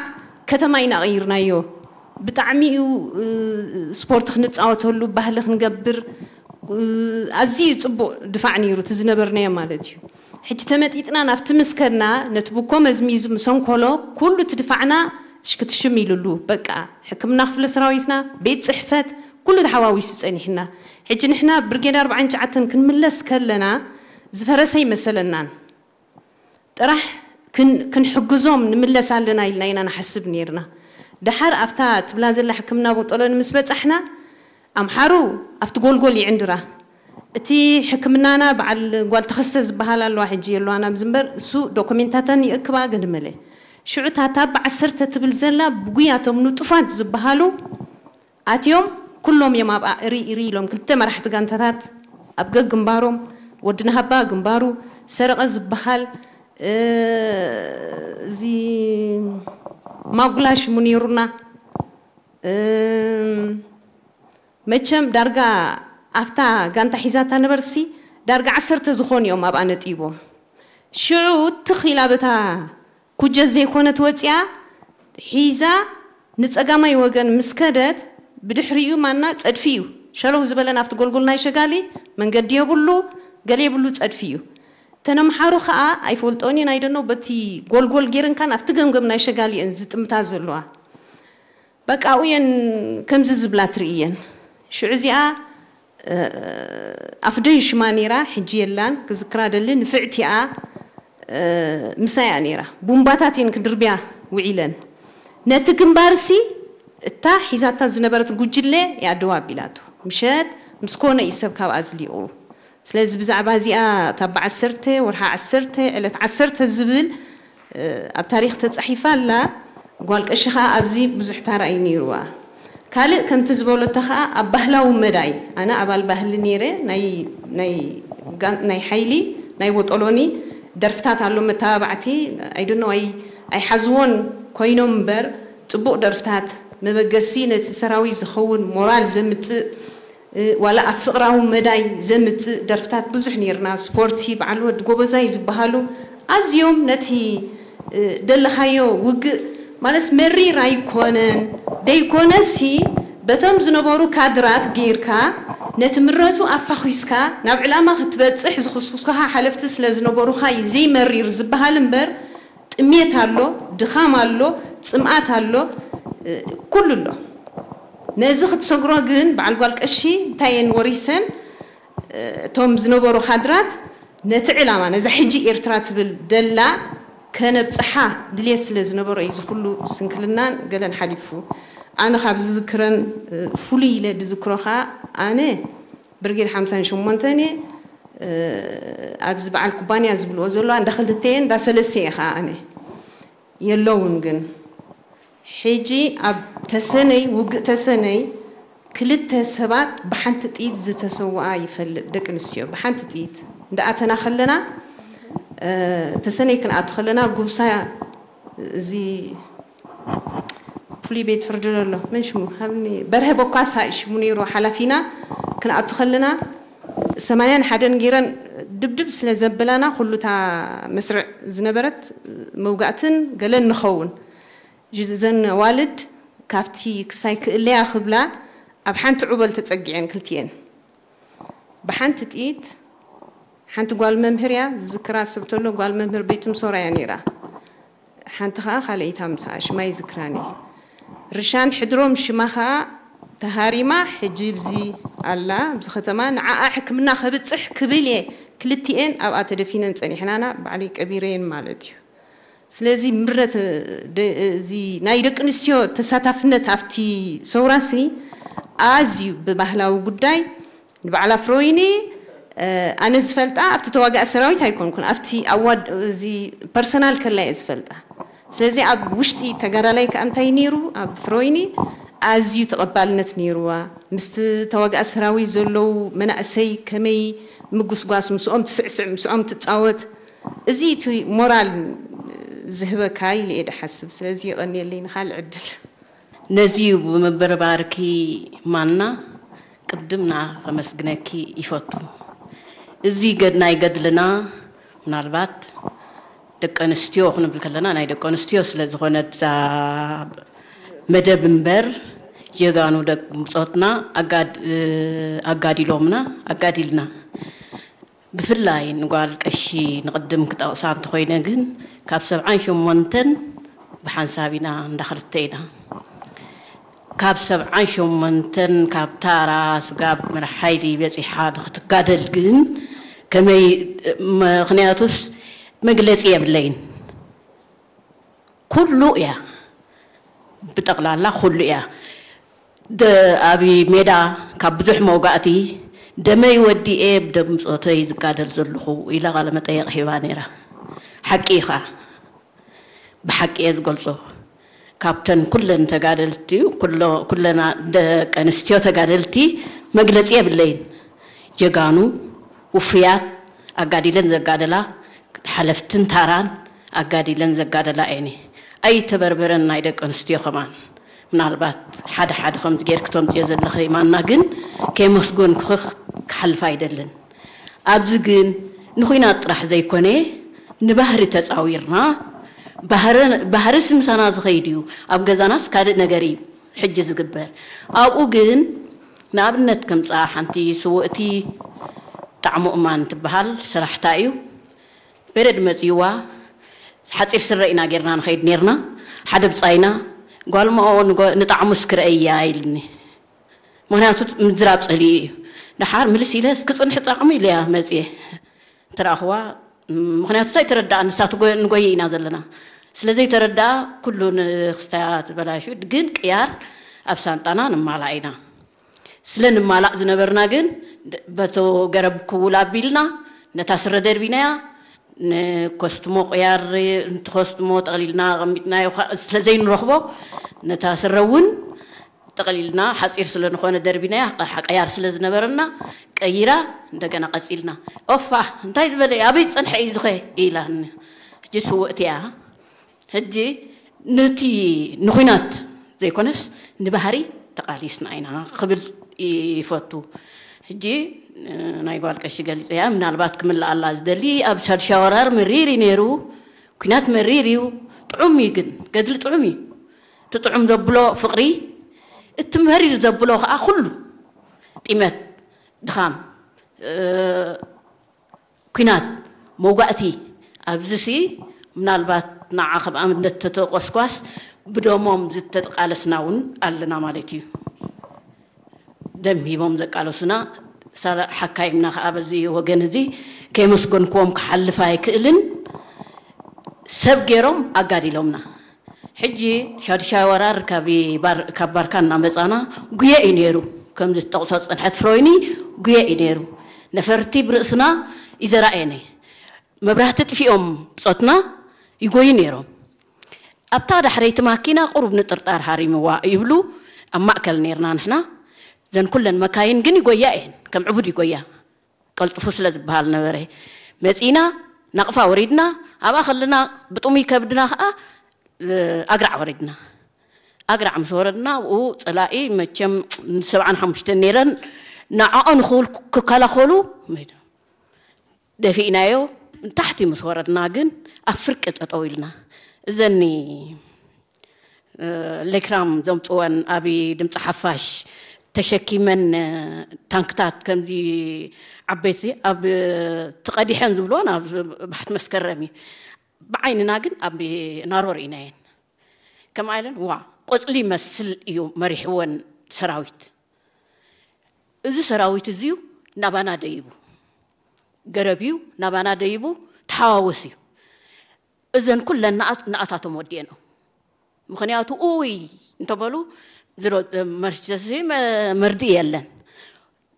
ከተማ ኢና ቀይርናዮ። ብጣዕሚ እዩ፣ እ፣ ስፖርት ክንጻወተሉ፣ ባህሊ ክንገብር፣ እ፣ ኣዝዩ ጽቡቕ ድፋዕ ነይሩ እቲ ዝነበርናዮ ማለት እዩ። ሕጂ ተመጢጥና ናብቲ ምስ ከድና፣ ነቲ ብኮ መዝሚዙ ምስ ኣንኮሎ፣ ኩሉ እቲ ድፋዕና ሽክትሽም ኢሉሉ። በቃ፣ ሕክምና ክፍለ ሰራዊትና፣ ቤት ጽሕፈት፣ ኩሉ ተሓዋዊሱ ጸኒሕና። ሕጂ ንሕና ብርጌድ ኣርባዓን ትሽዓተን ክንምለስ ከለና፣ ዝፈረሰ ኣይመሰለናን። ጥራሕ ክን-፣ ክንሕግዞም ንምለስ ኣለና ኢልና ኢና ንሓስብ ነይርና። ደሓር ኣብታ ትብላ ዘላ ሕክምና ቦጦሎኒ ምስ በጻሕና፣ ኣምሓሩ ኣብቲ ጎልጎል ይዕንድራ። እቲ ሕክምናና በዓል ጓል ተኸስተ ዝበሃል ኣለዋ፣ ሕጂ የለዋን ኣብዚ እምበር፣ እሱ ዶኩሜንታተን ይእክባ ገድመለ። ሽዑ እታ ታባ ዓሰርተ ትብል ዘላ ብጉያ እቶም ንጡፋት ዝበሃሉ ኣትዮም፣ ኩሎም እዮም ኣብኣ እሪ እሪ ኢሎም። ክልተ መራሕቲ ጋንታታት ኣብ ገግንባሮም፣ ወዲ ናሃባ ግንባሩ፣ ሰረቐ ዝበሃል፣ እ፣ እዚ ማጉላ ሽሙ ነይሩና። እ፣ መቸም ዳርጋ ኣብታ ጋንታ ሒዛታ ነበርሲ ዳርጋ ዓሰርተ ዝኾኑ እዮም ኣብኣ ነጢቦም። ሽዑ ትኽ ኢላ በታ ኩጀት ዘይኮነት ወፂኣ ሒዛ ንፀጋማይ ወገን ምስ ከደት፣ ብድሕሪኡ ማና ፀድፊ እዩ። ሸለው ዝበለ ናብቲ ጎልጎል ናይ ሸጋሊ መንገዲ የብሉ፣ ገለ የብሉ፣ ፀድፊ እዩ። እተን ኣምሓሩ ከዓ ኣይፈልጦን እየን፣ ኣይደኖ፣ በቲ ጎልጎል ገይረን ካን ኣብቲ ገምገም ናይ ሸጋሊ እየን ዝጥምታ ዘለዋ። በቃ ኣብኡ እየን ከምዚ ዝብላ ትርኢ እየን። ሽዑ እዚኣ፣ እ፣ ኣፍደይ ሽማ ነይራ፣ ሕጂ የላን፣ ክዝክራ ደሊ፣ ንፍዕቲኣ፣ እ፣ ምሳይ እያ ነይራ። ቡምባታት እየን ክድርብያ ውዒለን። ነቲ ግንባርሲ እታ ሒዛታ ዝነበረት ጉጅለ እያ ደው ኣቢላቶ። ምሸት ምስ ኮነ እዩ ሰብ ካብኣ ዝሊቑ። ስለዚ ብዛዕባ እዚኣ እታ ብዓሰርተ ወርሒ ዓሰርተ ዕለት ዓሰርተ ዝብል፣ እ፣ ኣብ ታሪኽ ተጻሒፋ ኣላ። ጓል ቀሺ ኸኣ ኣብዚ ብዙሕ ታራ እዩ ነይሩዋ። ካልእ ከምቲ ዝበለቶ ኸኣ ኣብ ባህላዊ መዳይ፣ ኣነ ኣባል ባህሊ ነይረ፣ ናይ፣ ናይ ጋን-፣ ናይ ሓይሊ፣ ናይ ወጠሎኒ ደርፍታት ኣሎ መተባባዕቲ፣ I don't know፣ ኣይ-፣ ኣይሓዝዎን ኮይኖም እምበር ጽቡቕ ደርፍታት መበገሲ ነቲ ሰራዊት ዝኸውን ሞራል ዘምጽእ፣ እ፣ ዋላ ኣብ ፍቕራዊ መዳይ ዘምጽእ ደርፍታት ብዙሕ ነይርና። ስፖርቲ፣ በዓል ወዲ ጎበዛይ ዝበሃሉ ኣዝዮም ነቲ፣ እ፣ ደለኻዮ ውግእ፣ ማለትስ መሪር ኣይኮነን፣ ደይኮነሲ በቶም ዝነበሩ ካድራት ገይርካ ነቲ ምረቱ ኣፋኹስካ ናብ ዕላማ ክትበጽሕ ዝኹስኩስካ ሓለፍቲ ስለ ዝነበሩኻ እዩ ዘይመሪር ዝበሃል እምበር፣ ጥሜት ኣሎ፣ ድኻም ኣሎ፣ ጽምኣት ኣሎ፣ እ፣ ኩሉ ኣሎ። ነዚ ክትሰግሮ ግን በዓል ጓል ቀሺ እንታይ እየን ወሪሰን? እ፣ እቶም ዝነበሩ ካድራት ነቲ ዕላማ፣ ነዛ ሕጂ ኤርትራ ትብል ደላ ከነብጽሓ ድልየት ስለ ዝነበሮ እዩ እዚ ኩሉ ስንክልናን ገለን ሓሊፉ። ኣነ ካብ ዝዝክረን፣ እ፣ ፍሉይ ኢለ ዝዝክሮ ኸኣ ኣነ ብርጌድ ሓምሳን ሸሞንተን እየ። እ፣ ኣብዚ በዓል ኩባንያ ዝብልዎ ዘለዋ እንዳ ክልተ እየ፣ እንዳ ሰለስተ እየ ኸኣ ኣነ። የለውን ግን። ሕጂ ኣብ ተሰነይ፣ ውግእ ተሰነይ፣ ክልተ ሰባት ብሓንቲ ጥይት ዝተሰውኣ ይፈልጥ፣ ደቂ ኣንስትዮ። ብሓንቲ ጥይት እንዳኣተና ከለና፣ እ፣ ተሰነይ ክንኣቱ ከለና፣ ጉብሳ፣ እዚ ፍሉይ ቤት ፍርዲ ዘሎ፣ መን ሽሙ? ሃብኒ፣ በርሀ በኳሳ እዩ ሽሙ ነይሩ፣ ሓላፊና። ክንኣቱ ከለና፣ ሰማንያን ሓደን ገይረን ድብድብ ስለ ዘበላና፣ ኩሉ እታ መስርዕ ዝነበረት መውጋእትን ገለን ንኸውን። እዘን ኣዋልድ ካብቲ ክሳይ ክእለያ ክብላ ኣብ ሓንቲ ዑበል ተጸጊዐን ክልቲኤን። ብሓንቲ ጥይት፣ ሓንቲ ጓል መምህር እያ፣ ዝዝክራ ሰብ ተሎ ጓል መምህር ቤት ምሶራ እያ ነይራ። ሓንቲ ኸኣ ካልኣይታ ምስኣ ሽማ ይዝክራን እየ። ርሻን ሕድሮም ሽማ ኸኣ ተሃሪማ፣ ሕጂ ብዚ ኣላ፣ ብዚ ከተማ። ንዓኣ ሕክምና ከብጽሕ ክብል እየ ክልቲኤን ኣብኣ ተደፊነን ጸኒሕናና፣ ባዕለይ ቀቢረየን ማለት እዩ። ስለዚ ምረት፣ ደ-፣ እዚ ናይ ደቂ ኣንስትዮ ተሳታፍነት ኣብቲ ሰውራሲ ኣዝዩ ብባህላዊ ጉዳይ ንባዕላ ፍሮይኒ፣ እ፣ ኣነ ዝፈልጣ ኣብቲ ተዋጋኢ ሰራዊት ኣይኮንኩን፣ ኣብቲ ኣዋድ-፣ እዚ ፐርሰናል ከላ እየ ዝፈልጣ። ስለዚ ኣብ ውሽጢ ተጋዳላይ ከኣ እንታይ ነይሩ፣ ኣብ ፍሮይኒ ኣዝዩ ተቐባልነት ነይርዋ። ምስቲ ተዋጋኢ ሰራዊት ዘለዉ መናእሰይ ከመይ ምጉስጓስ፣ ምስኦም ትስዕስዕ፣ ምስኦም ትጻወት፣ እዚ እቲ ሞራል ዝህበካ ኢለ እየ ድሓስብ። ስለዚ የቐንየለይ ንኻልእ ዕድል። ነዚ እዩ ብምብርባርኪ ማና ቅድም ንኣ ከመስግነኪ ይፈቱ። እዚ ገድ-፣ ናይ ገድልና ምናልባት ደቂ ኣንስትዮ ክንብል ከለና ናይ ደቂ ኣንስትዮ ስለ ዝኾነት እዛ መደብ እምበር ጀጋኑ ደቂ ብጾትና ኣጋድ-፣ ኣጋዲሎምና፣ ኣጋዲልና። ብፍላይ ንጓል ቀሺ ንቕድም ክጠቕሳ እንተኾይነ ግን ካብ ሰብዓን ሸሞንተን ብሓንሳብ ኢና እንዳ ክልተ ኢና። ካብ ሰብዓን ሸሞንተን ካብ ታራ ስጋብ መራሕ ሓይሊ በጺሓ ንኽትጋደል ግን ከመይ፣ ምኽንያቱስ መግለጺ የብለይን። ኩሉ እያ፣ ብጠቕላላ ኩሉ እያ። ደ-፣ ኣብ ሜዳ ካብ ብዙሕ መውጋእቲ ደመይ ወዲኤ ብደም ጾተይ ዝጋደል ዘለኹ ኢላ ቃለ መጠየቕ ሂባ ነይራ። ሓቂ እዩ ኸዓ፣ ብሓቂ እየ ዝገልጾ። ካብተን ኩለን ተጋደልቲ፣ ኩሎ-፣ ኩለና ደቂ ኣንስትዮ ተጋደልቲ መግለጺ የብለይን። ጀጋኑ፣ ውፉያት፣ ኣጋዲለን ዘጋደላ፣ ሓለፍትን ታራን ኣጋዲለን ዘጋደላ እየን። ኣይተበርበረን ናይ ደቂ ኣንስትዮ ከማን። ምናልባት ሓደ ሓደ ከምዚ ጌርክ ተምጽዮ ዘለኺ ማና ግን ከየመስገንኩኺ ክሓልፍ ኣይደልን። ኣብዚ ግን ንኹናት ጥራሕ ዘይኮነ ንባህሪ ተጻዊርና፣ ባህረ-፣ ባህርስ ምሳና ዝኸይድ እዩ። ኣብ ገዛናስ ካልእ ነገር እዩ ሕጂ ዝግበር። ኣብኡ ግን ንኣብነት ከምጽኣ ሓንቲ ስውእቲ ጣዕሙ እማን ትበሃል ሰራሕታ እዩ። በረድ መጺዋ ሓጺር ስረ ኢና ጌርና ንኸይድ ኔርና። ሓደ ብጻይና ጓልማኦ ንጎ-፣ ንጣዕሙ እስክረእያ ኢልኒ። ምኽንያቱ ምዝራብ ጸሊኡ እዩ። ደሓር ምልስ ኢለ እስኪ ጽንሒ ጣዕሙ ኢለያ መጽየ። ተረኣኽዋ፣ ምኽንያቱ እንታይ ተረዳኣ ንሳ ትጎ-፣ ንጎይ ኢና ዘለና። ስለ ዘይተረዳኣ ኩሉ ንክስታያ ተበላሹ። ግን ቅያር ኣብ ሳንጣና ንማላእ ኢና። ስለ ንማላእ ዝነበርና ግን በቶ ገረብ ክውል ኣቢልና ነታ ስረ ደርቢናያ ንኮስትሞ ቅያር፣ ንትኮስትሞ ጠቕሊልና ኣቐሚጥናዮ ኸ-፣ ስለ ዘይንረኽቦ ነታ ስረ እውን ጠቕሊልና ሓፂር ስለ ዝኾነ ደርቢናያ፣ ቐ-፣ ቀያር ስለ ዝነበረና ቀይራ እንደገና ቀፂልና። ኦፋ እንታይ ዝበለ እዩ? ኣበይ ዝፀንሐ እዩ ዝኸ? ኢላኒ። ሕጂ ስውእቲ እያ። ሕጂ ነቲ ንኹናት ዘይኮነስ ንባህሪ ተቓሊስና ኢና ክብል ይፈቱ። ሕጂ ናይ ጓል ቀሺ ገሊፀያ፣ ምናልባት ክምልኣላ ዝደሊ፣ ኣብ ሻድሻይ ወራር መሪር እዩ ነይሩ፣ ኩናት መሪር እዩ። ጥዑም እዩ ግን፣ ገድሊ ጥዑም እዩ። እቲ ጥዑም ዘብሎ ፍቕሪ፣ እቲ መሪር ዘብሎ ከዓ ኩሉ ጢመት፣ ድኻም፣ ኩናት፣ መውጋእቲ። ኣብዚ ሲ ምናልባት ንዓ ከም ኣብነት ተተቆስኳስ፣ ብደሞም ዝተቃለስና እውን ኣለና ማለት እዩ። ደም ሂቦም ዘቃለሱና ሓካይምና ከዓ በዚ ወገን እዚ ከይመስገንክዎም ክሓልፍ ኣይክእልን። ሰብ ገይሮም ኣጋዲሎምና። ሕጂ ሻዱሻይ ወራር ካብ ባርካ እናመፃና ጉየ እዩ ነይሩ። ከምዚ ትጠቕሶ ፅንሐት ፍሮይኒ ጉየ እዩ ነይሩ። ነፈርቲ ብርእስና ይዘራእየነ፣ መብራህቲ ጥፊኦም ብፆትና ይጎዩ ነይሮም። ኣብታ ዳሕረይቲ ማኪና ቁሩብ ንጥርጣር ሃሪምዋ ይብሉ። ኣብ ማእከል ነርና ንሕና። ዘን ኩለን መካይን ግን ይጎያ እየን፣ ከም ዕቡድ ይጎያ። ቀልጥፉ ስለ ዝበሃል ነበረ። መጺና ናቕፋ ወሪድና። ኣብኣ ከለና ብጥሙይ ከብድና ከዓ ኣግራዕ ወሪድና። ኣግራዕ ምስ ወረድና፣ ኣብኡ ፀላኢ መቸም ሰብዓን ሓሙሽተን ነይረን፣ ንዕኦ ንኽብል ክከላኸሉ ደፊእናዮ። ንታሕቲ ምስ ወረድና ግን ኣብ ፍርቂ ጠጠው ኢልና። እዘኒ ሌክራም ዘምፅወን ኣብ ድምፂ ሓፋሽ ተሸኪመን፣ ታንክታት ከምዚ ዓበይቲ ኣብ ተቐዲሐን ዝብልዎን ኣብ ባሕቲ መስከረም እዩ። ብዓይንና ግን ኣብ ናሮ ርኢናየን። ከምኣ ኢለን ዋ ቆፅሊ መስል እዩ መሪሕወን ሰራዊት። እዚ ሰራዊት እዚዩ ናባና ደይቡ፣ ገረብ እዩ ናባና ደይቡ፣ ተሓዋወስ እዩ። እዘን ኩለን ንኣታቶም ወዲኤን። ምኽንያቱ ኡይ እንተበሉ መርሲ መርዲ የለን።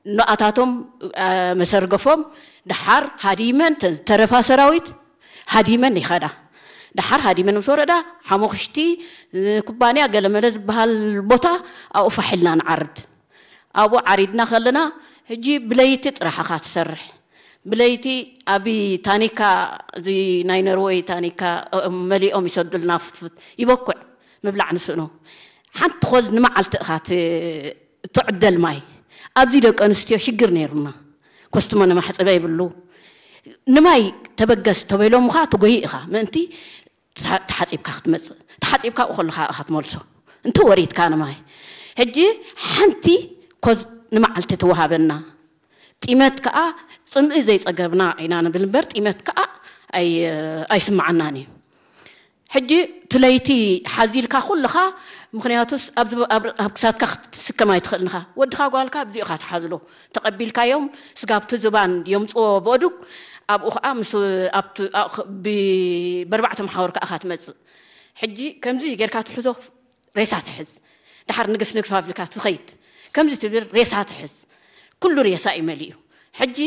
ንኣታቶም መሰርገፎም ደሓር ሃዲመን ተረፋ ሰራዊት ሃዲመን ይኸዳ። ደሓር ሃዲመን ምስ ወረዳ ሓሙኽሽቲ ኩባንያ ገለመለ ዝበሃል ቦታ ኣብኡ ፋሕ ኢልና ንዓርድ። ኣብኡ ዓሪድና ከለና ሕጂ ብለይቲ ጥራሕ ኢኻ ትሰርሕ። ብለይቲ ኣብ ታኒካ፣ እዚ ናይ ነርወይ ታኒካ መሊኦም ይሰዱልና ፍትፍት። ይበኩዕ ምብላዕ ንስእኖ። ሓንቲ ኾዝ ንመዓልቲ ኢኻ ትዕደል ማይ። ኣብዚ ደቂ ኣንስትዮ ሽግር ነይሩና። ኮስትሞ ንማሕፀበ ይብሉ። ንማይ ተበገስ ተበይሎምኻ ትጎይ ኢኻ። ምእንቲ ተሓፂብካ ክትመፅእ፣ ተሓፂብካ ኣብኡ ከለኻ ኢኻ ትመልሶ። እንተ ወሪድካ ንማይ። ሕጂ ሓንቲ ኮዝ ንመዓልቲ ትወሃበና። ጢመት ከዓ ፅምኢ ዘይፀገብና ኢና ንብል እምበር ጢመት ከዓ ኣይስማዓናን እዩ። ሕጂ ትለይቲ ሓዚልካ ኩልኻ፣ ምኽንያቱስ ኣብ ክሳትካ ክትስከም ኣይትኽእልንኻ። ወድኻ ጓልካ ኣብዚኡ ኢኻ ትሓዝሎ። ተቐቢልካዮም ስጋብቲ ዝባን የምፅዎ በዱግ ኣብኡ ከዓ ምስ በርባዕተ መሓወር ከዓ ኢኻ ትመፅእ። ሕጂ ከምዚ ጌርካ ትሕዞ ሬሳ ትሕዝ። ደሓር ንግፍ ንግፍ ኣቢልካ ትኸይድ። ከምዚ ትብል ሬሳ ትሕዝ። ኩሉ ሬሳ እዩ መሊኡ። ሕጂ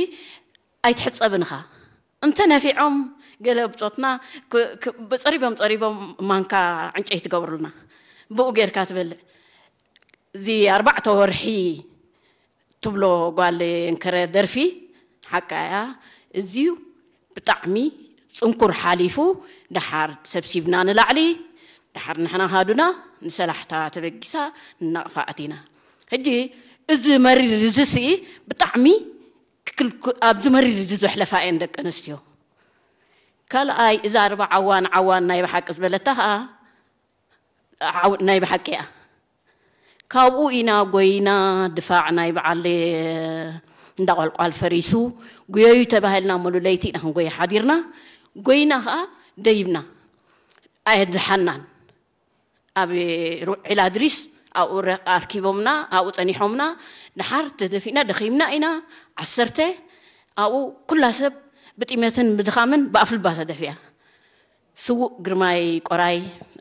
ኣይትሕፀብን ኢኻ። እንተ ነፊዖም ገለ ብፆትና ጸሪቦም ጸሪቦም ማንካ ዕንጨይቲ ትገብሩልና። ብኡ ጌርካ ትበልዕ። እዚ ኣርባዕተ ወርሒ ትብሎ ጓል እንከረ ደርፊ ሓቃ እያ። እዚዩ ብጣዕሚ ፅንኩር ሓሊፉ ደሓር ሰብሲብና ንላዕሊ ደሓር ንሕና ሃዱና ንሰላሕታ ተበጊሳ ንናቕፋ ኣቲና። ሕጂ እዚ መሪር እዚ ስኢ ብጣዕሚ ኣብዚ መሪር እዚ ዘሕለፋ እየን ደቂ ኣንስትዮ። ካልኣይ እዛ ኣርባ ዓዋን ዓዋን ናይ ብሓቂ ዝበለታ ከዓ ናይ ብሓቂ እያ። ካብኡ ኢና ጎይና ድፋዕ ናይ በዓል እንዳቋልቋል ፈሪሱ ጉየዩ ተባሂልና ሙሉ ለይቲ ኢና ክንጎይ ሓዲርና። ጎይና ከዓ ደይብና ኣየድሓናን። ኣብ ዒላ ድሪስ ኣብኡ ኣርኪቦምና ኣብኡ ፀኒሖምና። ድሓር ተደፊእና ደኺምና ኢና። ዓሰርተ ኣብኡ ኩላ ሰብ ብጢመትን ብድኻምን ብኣፍልባ ተደፊኣ። ስዉእ ግርማይ ቆራይ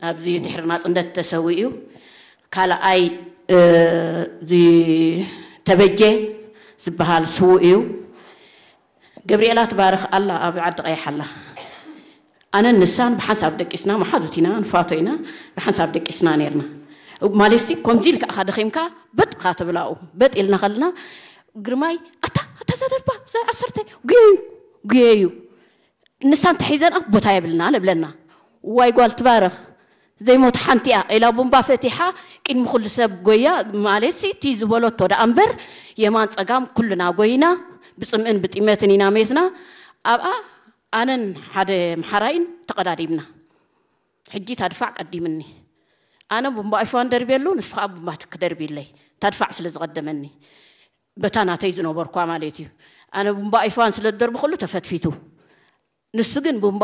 ኣብዚ ድሕሪ ናፅነት ተሰዊኡ። ካልኣይ ተበጀ ዝበሃል ስዉእ እዩ። ገብርኤላ ትባርኽ ኣላ ኣብ ዓዲ ቀይሕ ኣላ። ኣነን ንሳን ብሓንሳብ ደቂስና መሓዙት ኢና ንፋቶ ኢና። ብሓንሳብ ደቂስና ነርና። ማለትሲ ከምዚ ኢልካ ኢኻ ደኺምካ በጥ ኢኻ ትብላኡ። በጥ ኢልና ከለና ግርማይ ኣታ ኣታ ዘደርባ ዘ ዓሰርተ ጉየዩ ጉየዩ ንሳን ተሒዘን ኣብ ቦታ የብልና ንብለና። ዋይ ጓል ትባረኽ ዘይሞት ሓንቲ እያ ኢላ ቡምባ ፈቲሓ ቅድሚ ኩሉ ሰብ ጎያ። ማለት ሲ እቲ ዝበለቶ ደኣ እምበር የማን ጸጋም ኩልና ጎይና፣ ብጽምእን ብጢመትን ኢና ሜትና። ኣብኣ ኣነን ሓደ ምሓራይን ተቐዳዲምና። ሕጂ ታድፋዕ ቀዲምኒ። ኣነ ቡምባ ኣይፋን ደርብየሉ፣ ንሱ ከዓ ቡምባ ትክ ደርብይለይ። ታድፋዕ ስለ ዝቐደመኒ፣ በታ ናተይ ዝነበርኳ ማለት እዩ። ኣነ ቡምባ ኣይፋን ስለ ዝደርቢ ኩሉ ተፈትፊቱ። ንሱ ግን ቡምባ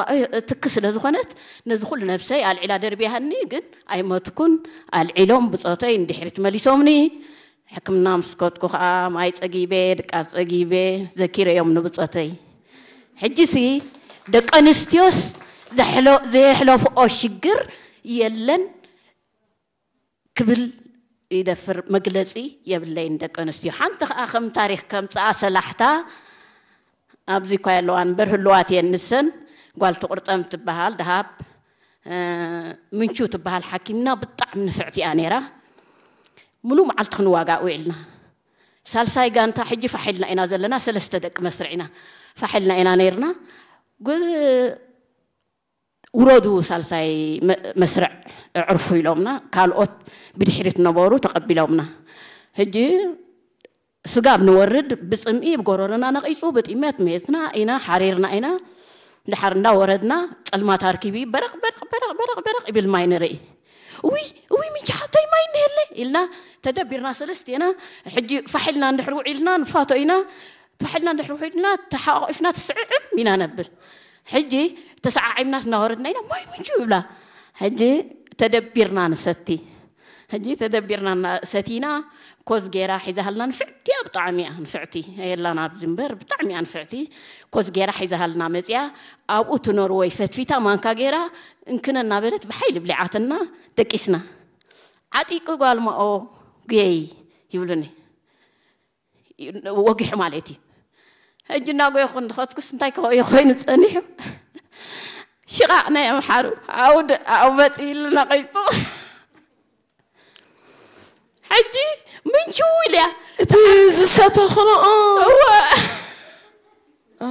ትክ ስለ ዝኾነት፣ ነዚ ኩሉ ነብሰይ ኣልዒላ ደርብያሃኒ፣ ግን ኣይመትኩን። ኣልዒሎም ብጾተይ እንድሕሪት መሊሶምኒ። ሕክምና ምስ ከድኩ ከዓ ማይ ጸጊበ፣ ድቃስ ጸጊበ፣ ዘኪረዮም ንብጾተይ። ሕጂሲ ደቂ ኣንስትዮስ ዘሕሎ-፣ ዘየሕለፍኦ ሽግር የለን ክብል ይደፍር፣ መግለጺ የብለይን። ደቂ ኣንስትዮ ሓንቲ ከዓ ከም ታሪኽ ከምጽኣ ሰላሕታ ኣብዚ እኳ የለዋን እምበር ህልዋት እየን። ንሰን ጓል ትቑርጠም ትበሃል ደሃብ፣ እ፣ ምንቹ ትበሃል ሓኪምና ብጣዕሚ ንፍዕቲ እያ ነይራ። ሙሉ መዓልቲ ክንዋጋእ ውዒልና። ሳልሳይ ጋንታ ሕጂ ፋሕ ኢልና ኢና ዘለና፣ ሰለስተ ደቂ መስርዕ ኢና። ፋሕ ኢልና ኢና ነይርና። ጉ-፣ ውረዱ ሳልሳይ መ-፣ መስርዕ ዕርፉ ኢሎምና፣ ካልኦት ብድሕሪት ነበሩ ተቐቢሎምና። ሕጂ ስጋብ ንወርድ ብጽምኢ ብጎረሮና ነቒጹ፣ ብጢመት ሜትና ኢና፣ ሓሪርና ኢና። ድሓር እንዳወረድና ጸልማት ኣርኪቢ በረቕ፣ በረቕ፣ በረቕ፣ በረቕ፣ በረቕ ይብል ማይ ንርኢ። "ውይ፣ ውይ፣ ምንቻ ሓተይ ማይ እንሄለ?" ኢልና ተደቢርና ሰለስቴና። ሕጂ ፋሕ ኢልና እንድሕር ውዒልና ንፋቶ ኢና። ፋሕ ኢልና እንድሕር ውዒልና ተሓቋቒፍና ትስዕዕም ኢና ነብል። ሕጂ ተሰዓዒምናስ እናወረድና ኢና፣ "ማይ ምንቹ?" ይብላ። ሕጂ ተደቢርና ንሰቲ። ሕጂ ተደቢርና እና-፣ ሰቲና፣ ኮዝ ጌራ ሒዛሃልና፣ ንፍዕቲ እያ፣ ብጣዕሚ እያ ንፍዕቲ። የላን ኣብዚ እምበር፣ ብጣዕሚ እያ ንፍዕቲ። ኮዝ ጌራ ሒዛሃልና መፂኣ፣ ኣብኡ ትነርወይ ፈትፊታ ማንካ ጌራ እንክነ እናበለት ብሓይሊ ብሊዓትና ደቂስና። "ዓጢቂ ጓልማኦ ጉየይ" ይብሉኒ። ወጊሑ ማለት እዩ። ሕጂ እናጎየኹ እንድኸድኩስ እንታይ ከ-፣ ኮይኑ ጸኒሑ? ሽቓቕ ናይ ኣምሓሩ፣ ኣውደ-፣ ኣውበጥ ኢሉ ነቒጹ። ሕጂ ምንቹ ኢልያ። እቲ ዝሰተኽንኦ። እወ። ኦ፣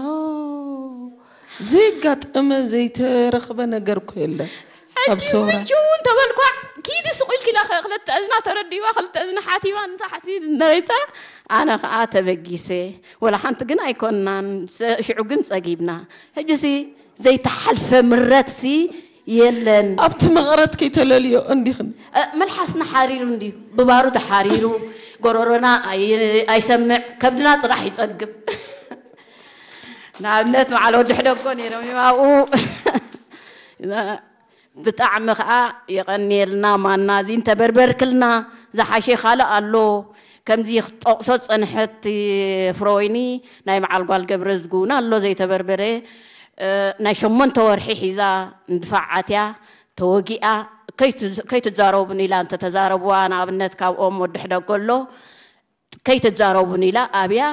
ዘይጋጠመ ዘይተረኽበ ነገር እኮ የለን። ሕጂ ኣብ ሰውራ። ምንቹ እውን ተበልኳ። ኪዲ ስቕ ኢልኪ ኢላ ክልተ እዝና ተረዲእዋ፣ ክልተ እዝና ሓቲማ ንታሕቲ ነሪታ። ኣነ ኸዓ ተበጊሰ። ወላ ሓንቲ ግን ኣይኮንናን። ሰ-፣ ሽዑ ግን ጸጊብና። ሕጂሲ ዘይተሓልፈ ምረትሲ የለን። ኣብቲ መቐረት ከይተለልዮ እንዲኽን። እ፣ መልሓስና ሓሪሩ እንድዩ። ብባሩ ተሓሪሩ፣ ጎረሮና ኣይ-፣ ኣይሰምዕ፣ ከብድና ጥራሕ ይጸግብ። ንኣብነት በዓል ወዲ ሕደጎ ነይሮም እዮም ኣብኡ። ብጣዕሚ ኸዓ የቐንየልና ማና፣ እዚ እንተበርበርክልና ዝሓሸ ካልእ ኣሎ። ከምዚ ክጠቕሶ ዝጸንሐት ፍረወይኒ ናይ በዓል ጓል ገብረ ዝግውን ኣሎ ዘይተበርበረ። እ፣ ናይ ሸሞንተ ወርሒ ሒዛ ንድፋዕ ኣትያ ተወጊኣ፣ ከይት-፣ ከይትዛረቡን ኢላ እንተተዛረብዋ፣ ንኣብነት ካብ ኦም ወዲ ሕደጎ ኣሎ፣ ከይትዛረቡን ኢላ ኣብያ።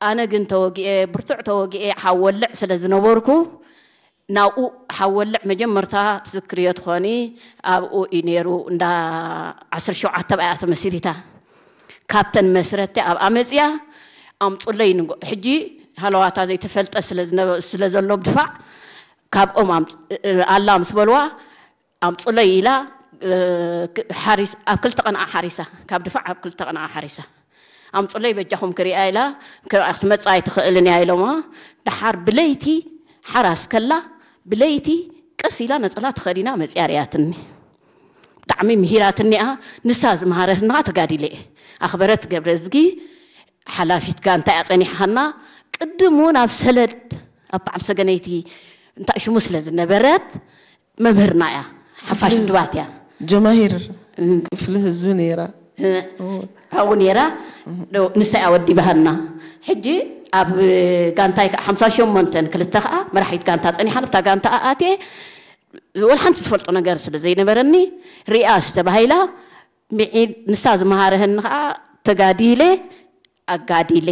ኣነ ግን ተወጊኤ፣ ብርቱዕ ተወጊኤ፣ ሓወልዕ ስለ ዝነበርኩ፣ ናብኡ ሓወልዕ መጀመርታ ትዝክርዮ ትኾኒ፣ ኣብኡ እዩ ነይሩ፣ እንዳ ዓሰርተ ሸውዓተ ብኣያ ተመሲሪታ። ካብተን መስረቲ ኣብኣ መፅያ፣ ኣምፁለይ ንጎ-፣ ሕጂ ሃለዋታ ዘይተፈልጠ ስለ ዝነበ-፣ ስለ ዘሎ ብድፋዕ፣ ካብኦም ኣምፅ-፣ ኣላ ምስ በልዋ፣ ኣምፁለይ ኢላ፣ እ፣ ክ-፣ ሓሪስ-፣ ኣብ ክልተ ቀንዓ ሓሪሳ፣ ካብ ድፋዕ ኣብ ክልተ ቀንዓ ሓሪሳ። ኣምፁለይ በጃኹም ክሪኣ ኢላ፣ ክሪኣ ክትመፅእ ኣይትኽእልን እያ ኢሎማ። ደሓር ብለይቲ ሓራስ ከላ፣ ብለይቲ ቀስ ኢላ ነፀላ ተኸዲና መፅያ ሪኣትኒ። ብጣዕሚ ምሂራትኒ እያ። ንሳ ዝመሃረትና ተጋዲለ እየ። ኣኽበረት ገብረዝጊ ሓላፊት ጋንታ እያ ጸኒሓና። ቅድም እውን ኣብ ሰለድ፣ ኣብ በዓል ሰገነይቲ እንታይ ሽሙ ስለ ዝነበረት መምህርና እያ። ሓፋሽ ውድባት እያ። ጀማሂር እም። ክፍሊ ህዝቢ ነይራ። እ፣ ኣብኡ ነይራ። ዶ-፣ ንሳ እያ ወዲባሃና። ሕጂ ኣብ ጋንታይ ከዓ ሓምሳ ሸሞንተን ክልተ ከዓ መራሒት ጋንታ ጸኒሓ፣ ኣብታ ጋንታ ኣትየ ወላ ሓንቲ ዝፈልጦ ነገር ስለ ዘይነበረኒ ሪኣ ዝተባሂላ ምዒድ ንሳ ዝመሃረህኒ ከዓ ተጋዲለ ኣጋዲለ።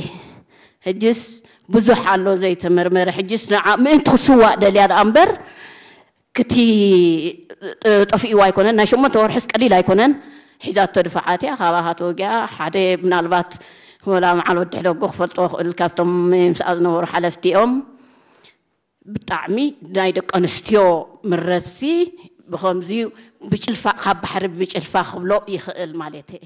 ሕጅስ ብዙሕ ኣሎ ዘይተመርመረ። ሕጅስ ንዓ ምእንቲ ክስዋእ ደልያ ደኣ እምበር ክቲ ጠፊእዋ ኣይኮነን። ናይ ሸሞንተ ወርሕስ ቀሊል ኣይኮነን። ሒዛቶ ድፋዓት እያ። ካባኻ ተወጊኣ ሓደ ምናልባት ወላ መዓል ወዲ ሕደጎ ክፈልጦ ክእል ካብቶም ምስኣ ዝነበሩ ሓለፍቲ እዮም። ብጣዕሚ ናይ ደቂ ኣንስትዮ ምረትሲ ብኸምዚ ብጭልፋ ካብ ባሕሪ ብጭልፋ ክብሎ ይኽእል ማለት እዩ።